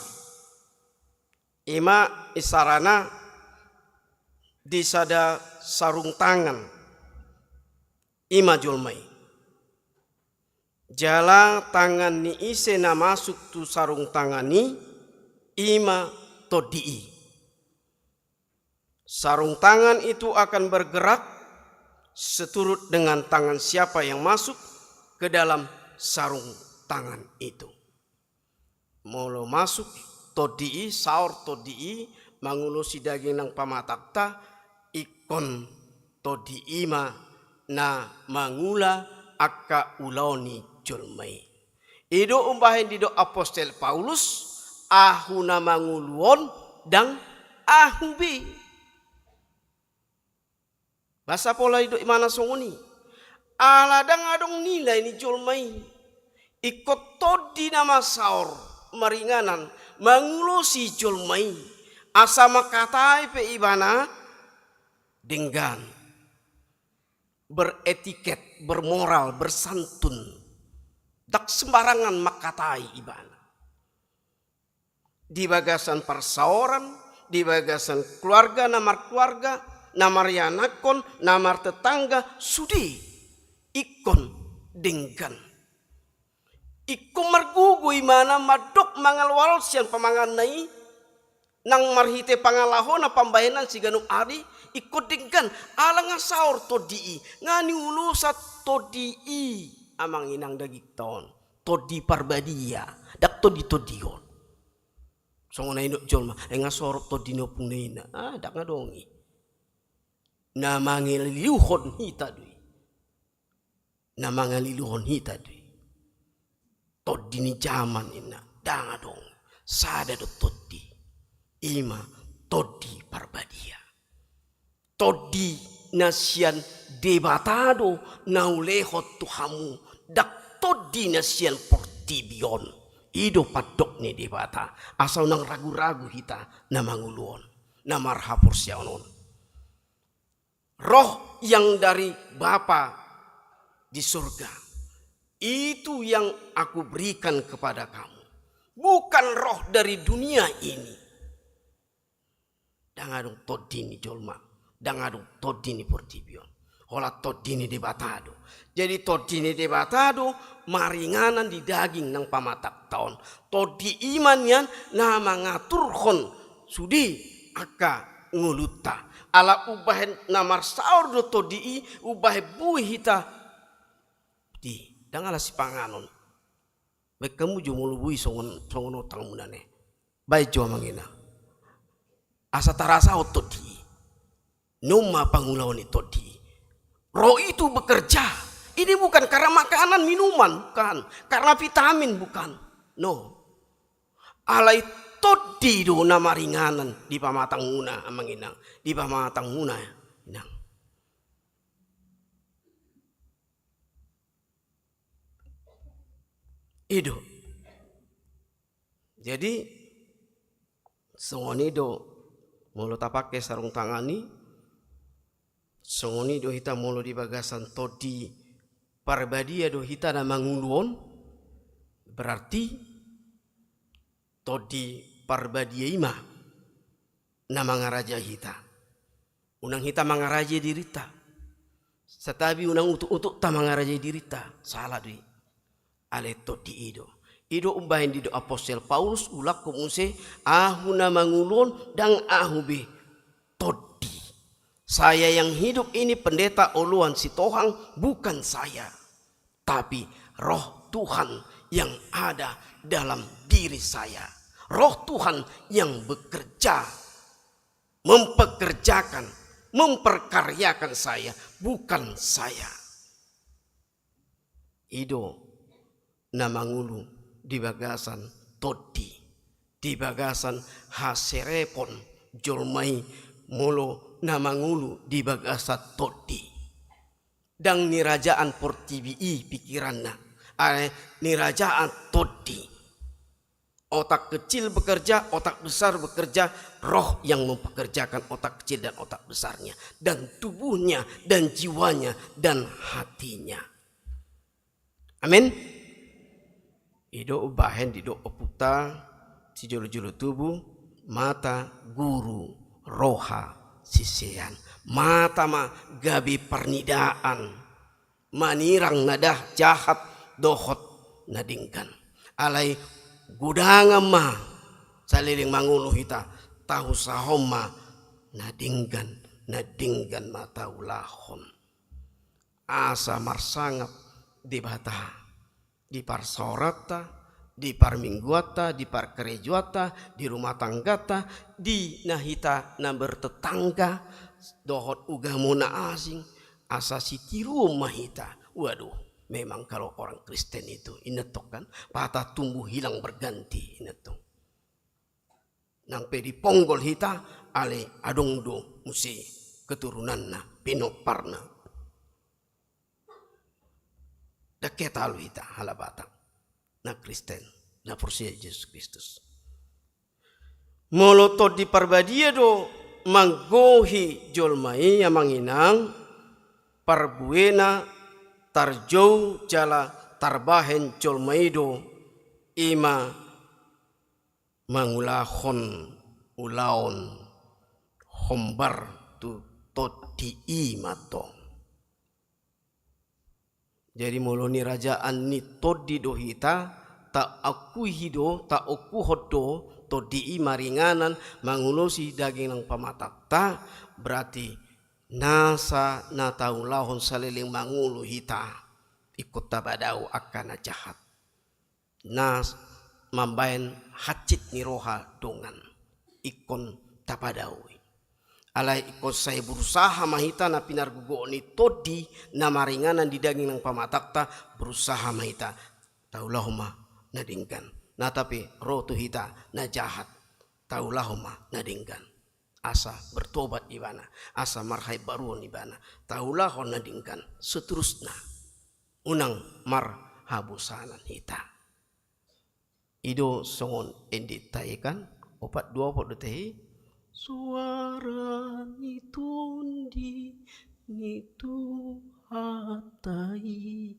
I ma isarana di sada sarung tangan, i ma jolma i. Jala tangan ni ise na masuk tu sarung tangan i, i ma tondi i. Sarung tangan itu akan bergerak seturut dengan tangan siapa yang masuk ke dalam sarung tangan itu. Molo masuk tondi i, saor tondi i, mangulosi daging nang pamatangta, ingkon tondi i ma na mangula angka ulaon ni jolma i. I do umbahen didok apostel Paulus, ahu na mangolu on ndang ahu be. Boasa pola didok ibana songon i? Ala ndang adong nilai ni jolma i. Ingkon tondi na masaor maringanan mangulosi jolma i. Asa mangkatai pe ibana denggan, beretiket, bermoral, bersantun. Ndang sembarangan mangkatai ibana. Di bagasan parsaoran, di bagasan keluarga, na markeluarga, na marianakhon, na martetangga, sude ingkon denggan. Ingkon margogo ibana mandok mangalualuhon sian pamanganna i, nang marhite pangalahona pambahenan siganup ari, ingkon denggan, ala nga saor tondi i, nga niulosan tondi i, amang inang, dagingta on. Tondi Parbadia, ndang tondi-tondion. Songon na nidok jolma, "Ai nga sorop tondi ni ompung na ina." Ah, ndang adong i. Na mangaliluhon hita do i. Na mangaliluhon hita do i. Tondi ni jaman ninna, ndang adong. Sada do tondi. I ma Tondi Parbadia. Tondi na sian Debata do na hulehon tu hamu, ndang tondi na sian portibi on. I do pandok ni Debata, asa unang ragu-ragu hita na mangolu on, na marhaporseaon on. Roh yang dari Bapa di surga, itu yang Aku berikan kepada kamu. Bukan roh dari dunia ini. Ndang adong tondi ni jolma, ndang adong tondi ni portibi on. Holan tondi ni Debata do. Jadi tondi ni Debata do maringanan di daging nang pamatangta on. Tondi i ma nian na mangaturhon sude angka ngolunta. Ala umbahen na marsaor do tondi i, umbahen boi hita. Di, ndang ala sipanganon. Baen hamu jo molo boi songon, songon otangmuna ne. Baen jo amang inang. Asa tarasahon tondi i. On ma pangulaon ni tondi i. Roh itu bekerja. Ini bukan karena makanan, minuman, bukan. Karena vitamin, bukan. No. Alai tondi do na maringanan di pamatangmuna, amang inang. Di pamatangmuna, inang. I do. Jadi, songon i do, molo tapake sarung tangan i, songon i do hita molo di bagasan Tondi Parbadia do hita na mangolu on, berarti Tondi Parbadia i ma na mangarajai hita. Unang hita mangarajai dirinta. Santabi unang utuk-utukta mangarajai dirinta. Sala do i. Alai Tondi i do. I do umbahen didok apostel Paulus, ulangku muse, ahu na mangolu on, ndang ahu be, Tondi. Saya yang hidup ini pendeta oloan sitohang, bukan saya. Tapi Roh Tuhan yang ada dalam diri saya. Roh Tuhan yang bekerja, mempekerjakan, memperkaryakan saya, bukan saya. I do na mangolu di bagasan Tondi, di bagasan haserepon jolma i molo na mangolu di bagasan Tondi. Ndang nirajaan portibi i pikiranna, alai nirajaan Tondi. Otak kecil bekerja, otak besar bekerja, roh yang mempekerjakan otak kecil dan otak besarnya, dan tubuhnya, dan jiwanya, dan hatinya. Amin. I do umbahen didok ompunta sijolo-jolo tubu, mata guru, roha sisean. Mata ma gabe parnidaan, manirang na jahat dohot na denggan. Alai godangan ma saleleng mangolu hita, tausahon ma na denggan, na denggan ma taulahon. Asa marsangap Debata di parsaoranta, di parmingguanta, di parkarejoanta, di rumah tangganta, di na hita na bertetangga dohot ugamo na asing, asa sitiruon ma hita. Waduh, memang kalau orang Kristen itu, inna tong kan, patah tumbuh hilang berganti, inna tong. Nang pe diponggol hita, alai adong do muse keturunanna, pinomparna. Ndang hea talu hita halak Batak na Kristen, na porsea Jesus Kristus. Molo Tondi Parbadia do manggohi jolma i, amang inang, parbuena tarjou jala tarbahen jolma i do, i ma mangulahon ulaon hombar tu Tondi i ma tong. Jadi molo nirajaan ni Tondi do hita, taakui do, taokuhon do Tondi i maringanan mangulosi daging nang pamatangta, berarti nasa na taulahon saleleng mangolu hita, ingkon tabadao angka na jahat. Na mambaen hansit ni roha dongan. Ingkon tapadaoi. Alai ingkon sai berusaha ma hita na pinargogoon ni Tondi na maringanan di daging nang pamatangta, berusaha ma hita. Taulahon ma na denggan. Na tape ro tu hita na jahat, taulahon ma na denggan. Asa bertobat ibana, asa marhaimbaruon ibana. Taulahon na denggan seterusna. Unang marhabosanan hita. I do songon ende tahe kan, opat dua opat do tahe. Suara ni Tondi ni Tuhanta i.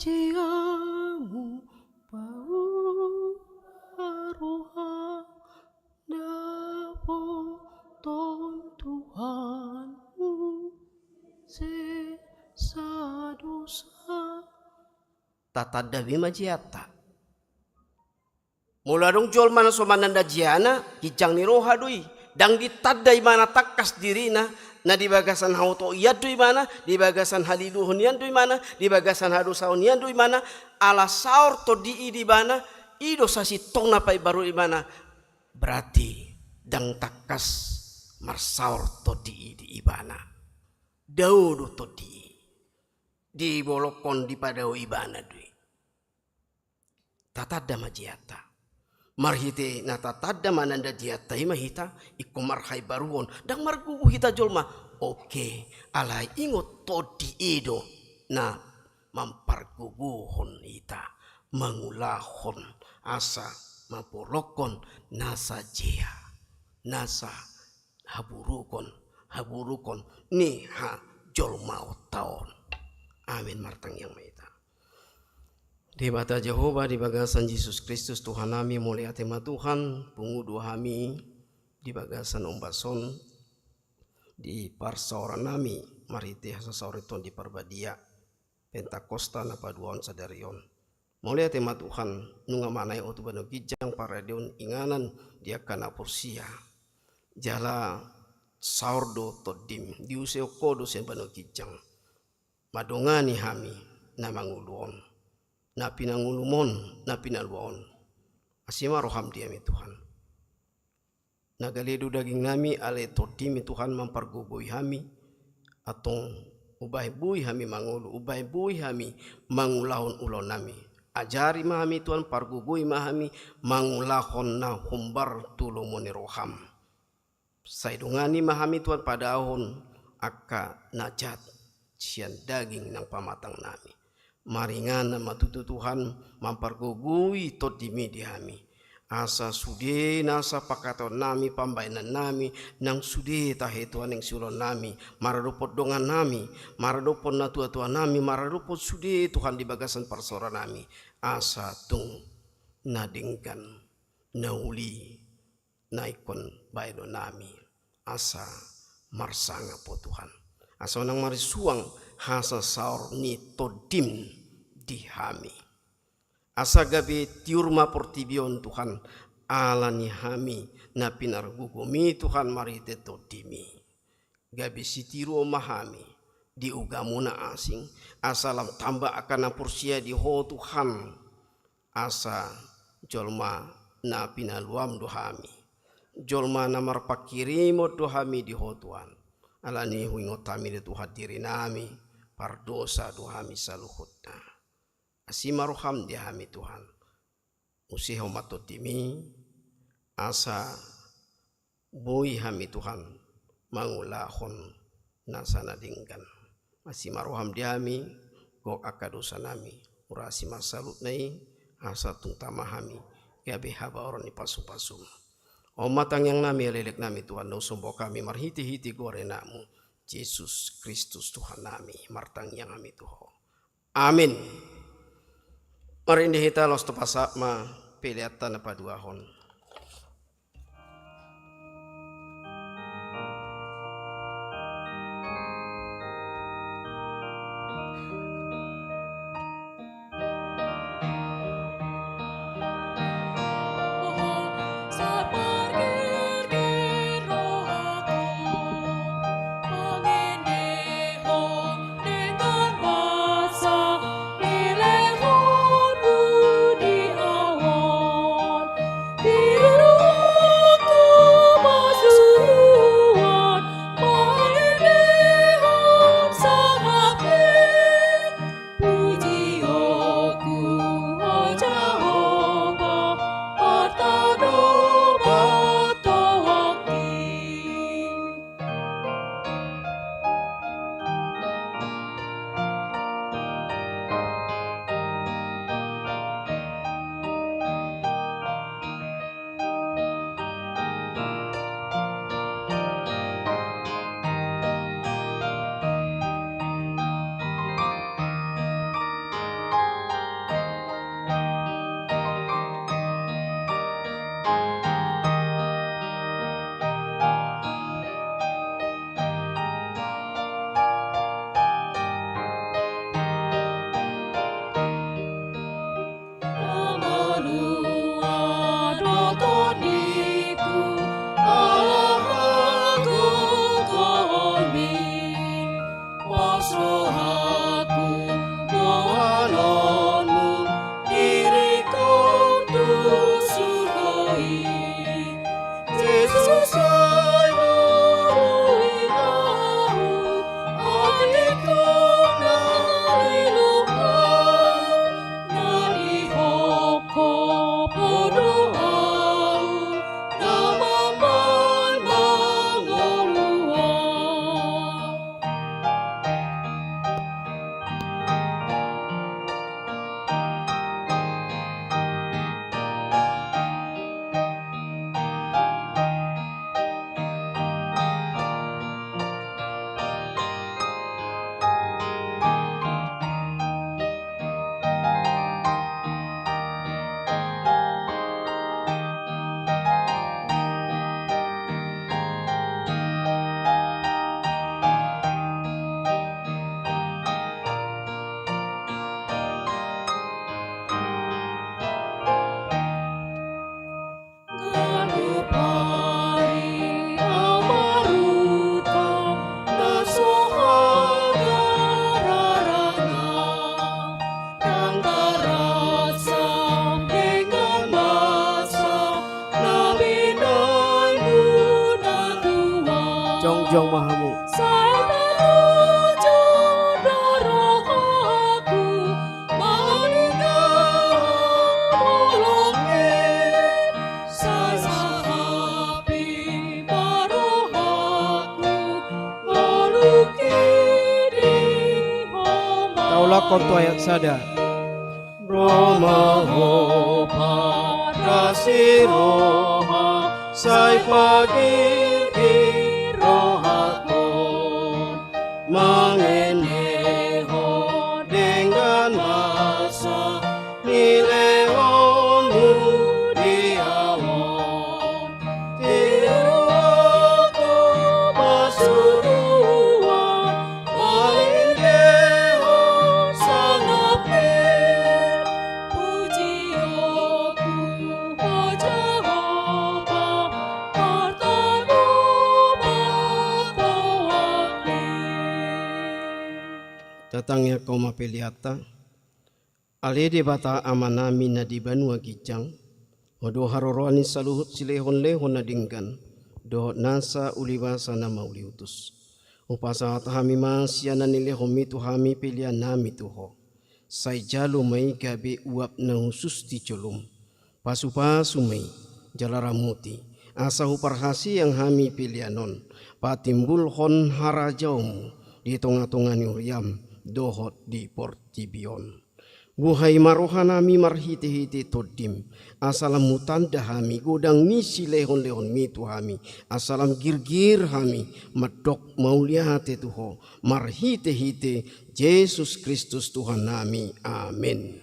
Dajiamu paura roha dapoton Tuhanmu sesa dosa. Tatanda be ma jeanta. Molo adong jolma na so mananda jeana, ginjang ni roha do i. Ndang ditanda ibana tangkas dirina, na di bagasan haotoion do ibana, di bagasan haliluhon nian do ibana, di bagasan hadosaon nian do ibana, ala saor Tondi i di ibana, i do sasintongna paimbaru ibana. Berarti ndang tangkas marsaor Tondi i di ibana. Dao do Tondi i. Dibolongkon dipadao ibana do i. Tatanda ma jeanta. Marhite na tatanda mananda jeanta i ma hita, ingkon marhaimbaruon, ndang margogo hita jolma. Oke, alai ingot Tondi i do na mampargogohon hita, mangulahon asa mambolongkon nasa jea, nasa haburukon, haburukon ni hajolmaonta on. Amin. Martangiang ma hita. Debata Jahowa, di bagasan Jesus Kristus Tuhan nami, mauliate ma Tuhan, pungu do hami di bagasan ombas on, di parsaoran nami marhite hasasaoran ni Tondi Parbadia, Pentakosta na paduahon sadari on. Mauliate ma Tuhan, nunga manaek Ho tu banua ginjang paradion inganan di angka na porsea. Jala saor do Tondim, diusehon Ho do sian banua ginjang. Mandongani hami na mangolu on, na pinangolum on, na pinalua on. Asi ma roham di hami Tuhan. Na gale do daging nami, alai Tondim i Tuhan mampargogoi hami. Antong umbahen boi hami mangolu, umbahen boi hami mangulahon ulaon nami. Ajari ma hami Tuhan, pargogoi ma hami mangulahon na hombar tu lomo ni roham. Sai dongani ma hami Tuhan padaohon angka na jat sian daging nang pamatang nami. Maringanan ma tutu Tuhan mampargogoi Tondim i di hami. Asa sude nasa pangkataion nami, pambahenan nami, nang sude tahe Tuhan nang siulaon nami, maradophon dongan nami, maradophon natuatua nami, maradophon sude Tuhan di bagasan parsaoran nami. Asa tung na denggan, na uli, na ingkon bahenon nami, asa marsangap Ho Tuhan. Asa unang marisuang hasasaor ni Tondim di hami. Asa gabe tiur ma portibi on Tuhan, ala ni hami na pinargogom i Tuhan marhite Tondim i. Gabe sitiruon ma hami di ugamuna asing, asa lam tamba angka na porsea di Ho Tuhan. Asa jolma na pinaluam do hami, jolma na marpangkirimon do hami di Ho Tuhan. Ala ni huingot hami do Tuhan diri nami, pardosa do hami saluhutna. Asi ma roham di hami Tuhan. Usehon ma Tondim i, asa boi hami Tuhan mangulahon nasa na denggan. Asi ma roham di hami, gok angka dosa nami, urasi ma saluhutna i, asa tung tama hami gabe habaoran ni pasupasum. On ma tangiang nami, elek nami Tuhan, na husomba hami marhitehite goar ni Anakmu Jesus Kristus Tuhan nami, martangiang hami tu Ho. Amin. Marende hita laos tu pasahat ma peleanta na paduahon. Jongjong ma hamu. Taulakhon tu ayat sada. Ro ma ho parasi roha, sai pagirgir rohangku. Mangende ho denggan basa nilehonmu di ahu. Tiur ho pasuruan, paling dear ho sangap ni. Pujion tu ho Jahowa, martangiang martotoan ni. Tatangiangkon ma peleanta. Ale Debata Amanami na di banua ginjang, Ho do haroroan ni saluhut silehonlehon na denggan dohot nasa ulibasa na mauliutus. Hupasahat hami ma sian na nilehonmi tu hami peleannami tu Ho. Sai jalo ma i gabe uap na hushus di jolom. Pasupasu ma i jala ramoti, asa huparhaseang hami pelean on patimbulhon harajaonmu di tongatonga ni huriam dohot di portibi on. Buhai ma rohanami marhitehite Tondim, asa lam hutanda hami godang ni silehonlehonmi tu hami, asa lam girgir hami mandok mauliate tu Ho, marhitehite Jesus Kristus Tuhannami. Amen.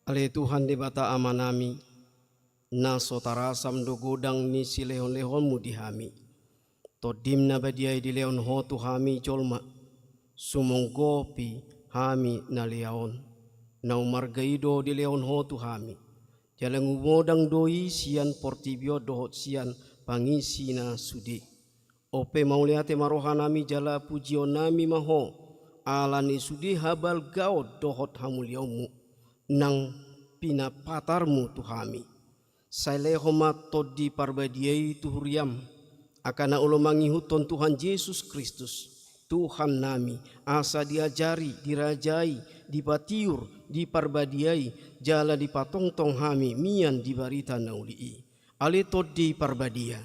Ale Tuhan Debata Amanami, na so tarasam do godang ni silehonlehonmu di hami. Tondim na badia i dilehon Ho tu hami jolma, sumonggopi hami na lea on. Na umarga i do dilehon Ho tu hami, jala nunga godang do i sian portibi on dohot sian pangisi na sude. On pe mauliate ma rohanami jala pujionnami ma Ho, ala ni sude habalgaon dohot hamuliaonmu, nang pinapatarmu tu hami. Sai lehon ma Tondi Parbadia i tu huriam, angka na olo mangihuthon Tuhan Jesus Kristus, Tuhan nami, asa diajari, dirajai, dipatiur, diparbadiai, jala dipatongtong hami mian di barita na uli i. Ale Tondi Parbadia,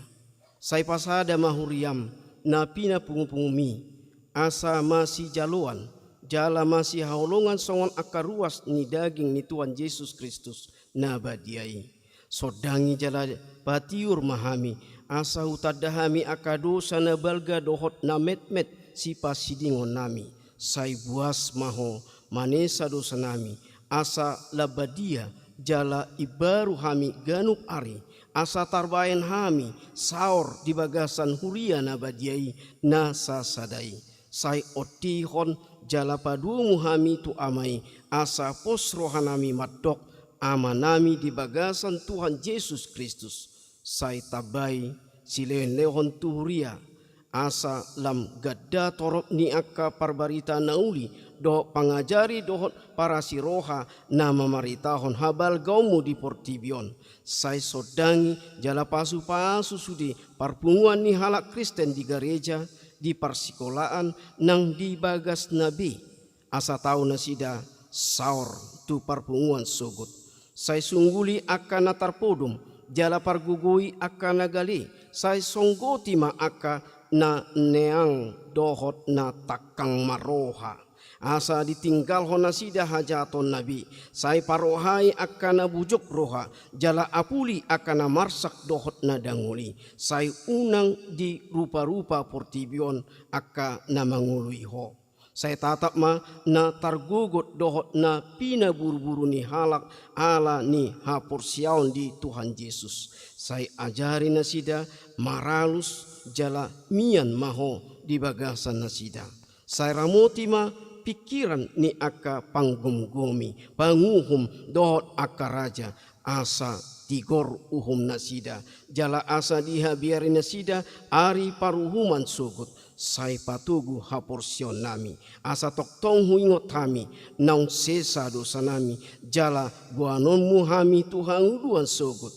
sai pasada ma huriam na pinapungupungumi, asa masijaloan, jala masihaholongan songon angka ruas ni daging ni Tuhan Jesus Kristus na badia i. Sondangi jala patiur ma hami, asa hutanda hami angka dosa na balga dohot na metmet sipasidingon nami. Sai buas ma Ho manesa dosa nami, asa lam badia jala imbaru hami ganup ari, asa tarbahen hami saor di bagasan huria na badia i na sasada i. Sai ondihon jala padomu hami tu Ama i, asa pos roha nami mandok, Ama nami di bagasan Tuhan Jesus Kristus. Sai tambai silehonlehon tu huria, asa lam ganda torop ni angka parbarita na uli, dohot pangajari dohot parasiroha na mamaritahon habalgaonmu di portibi on. Sai sondangi jala pasupasu sude parpunguan ni halak Kristen di gareja, di parsikolaan nang di bagasna be, asa tau nasida saor tu parpunguan sogot. Sai sungguli angka na tarpodom, jala pargogoi angka na gale, sai songgoti ma angka na neang dohot na tangkang marroha. Asa ditinggalhon nasida hajahatonna be, sai parrohai angka na bujok roha, jala apuli angka na marsak dohot na dangol i, sai unang diruparupa portibi on angka na mangoloi Ho. Sai tatap ma na targogot dohot na pinaburuburu ni halak ala ni haporseaon di Tuhan Jesus. Sai ajari nasida maralus jala mian ma Ho di bagasan nasida. Sai ramoti ma pingkiran ni angka panggomgomi, panguhum dohot angka raja, asa tigor uhum nasida, jala asa dihabiari nasida ari paruhuman sogot. Sai patogu haporseaon nami, asa tongtong huingot hami, naung sesa dosa nami, jala goanonmu hami tu hangoluan sogot.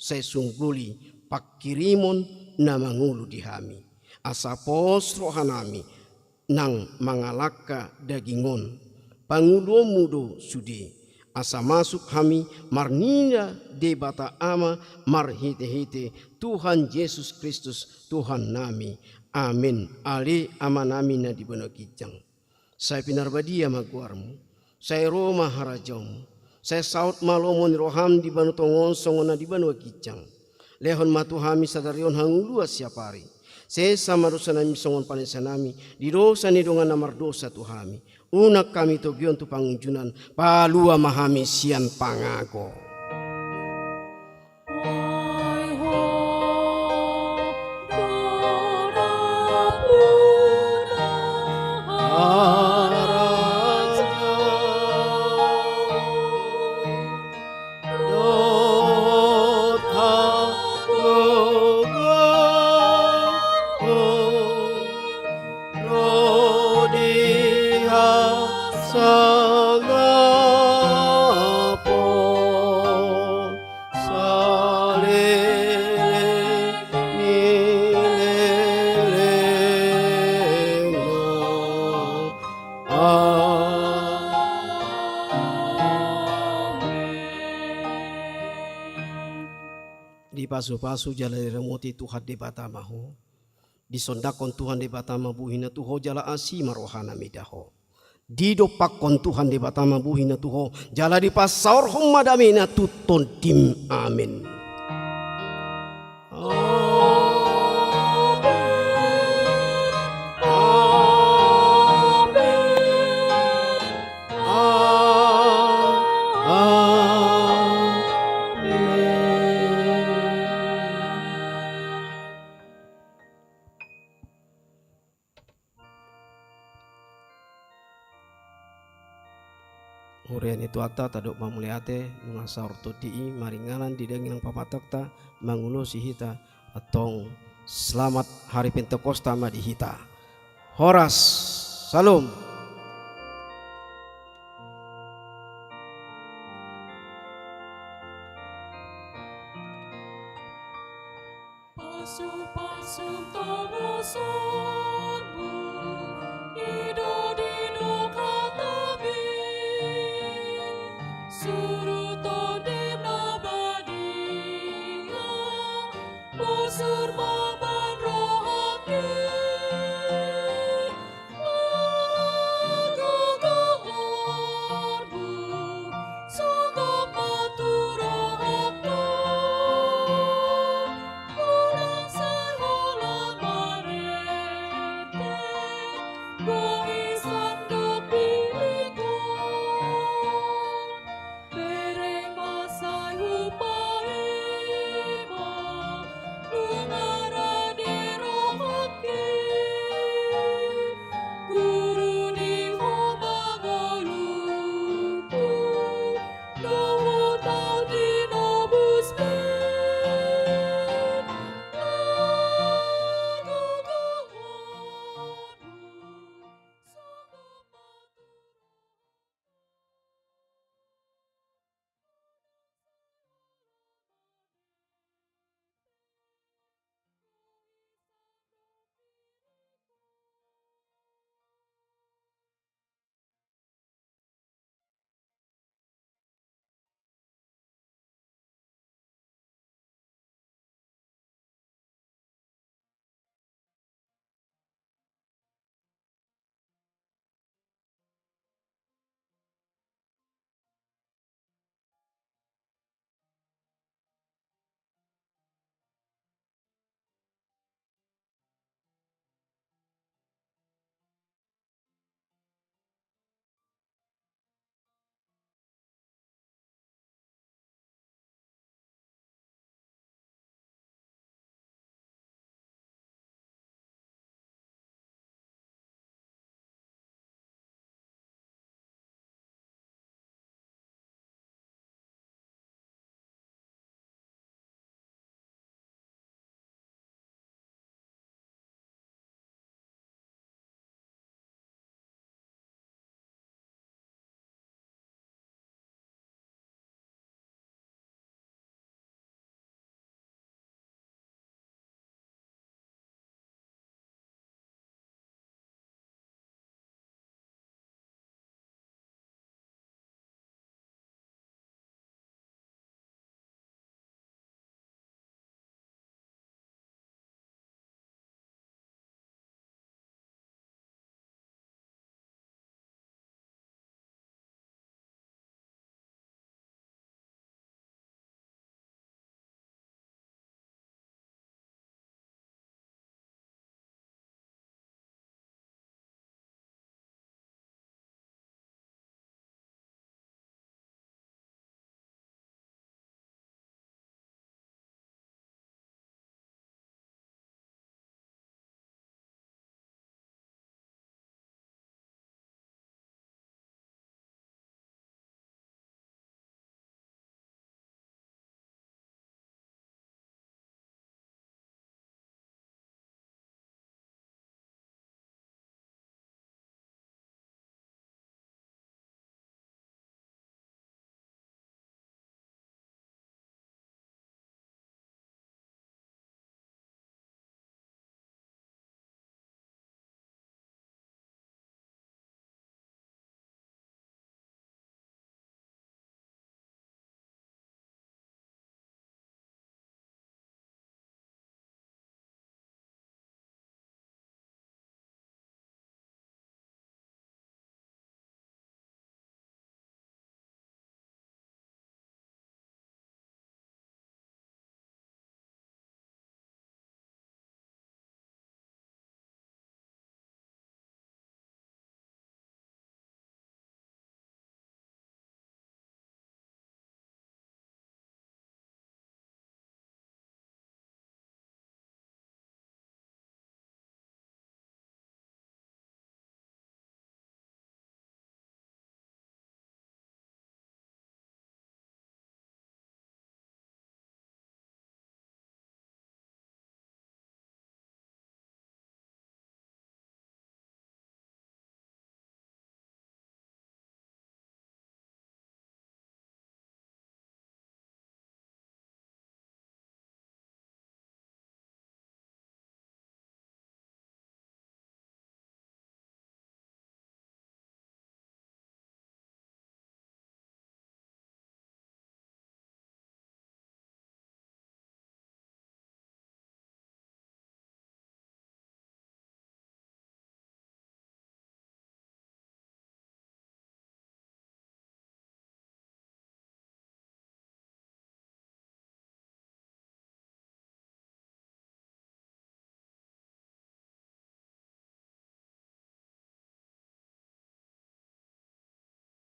Sai sungguli pangkirimon na mangolu di hami, asa pos roha nami nang mangalangka daging on, pangoluonmu do sude, asa masuk hami marnida Debata Ama marhitehite Tuhan Jesus Kristus Tuhan nami. Amen. Ale Ama nami na di banua ginjang, sai pinarbadia ma goarmu, sai ro ma harajaonmu, sai saut ma lomo ni roham di banua tonga on songon na di banua ginjang. Lehon ma tu hami sadari on hangoluan siapari. Sesa ma dosa nami songon panesa nami di dosa ni dongan na mardosa tu hami. Unang hami togihon tu pangunjunan, palua ma hami sian pangago. Dohot hagogoon ro di hasangapon saleleng ni lelengna. Amen. Dipasupasu jala diramoti Tuhan Debata ma ho. Disondangkon Tuhan Debata ma bohina tu ho jala asi ma rohana mida ho. Didompakkon Tuhan Debata ma bohina tu ho jala dipasaorhon ma damena tu tondim. Amen. Amen. Amen. Amen. Huria ni Tuhanta, tadok ma mauliate nunga saur tondi i maringanan di daging nang pamatangta mangulosi hita. Antong selamat hari Pentakosta ma di hita. Horas. Salom. Pasu-pasu do bosormu, i do di nang hataMi, suru Tondi na badia, bosor ma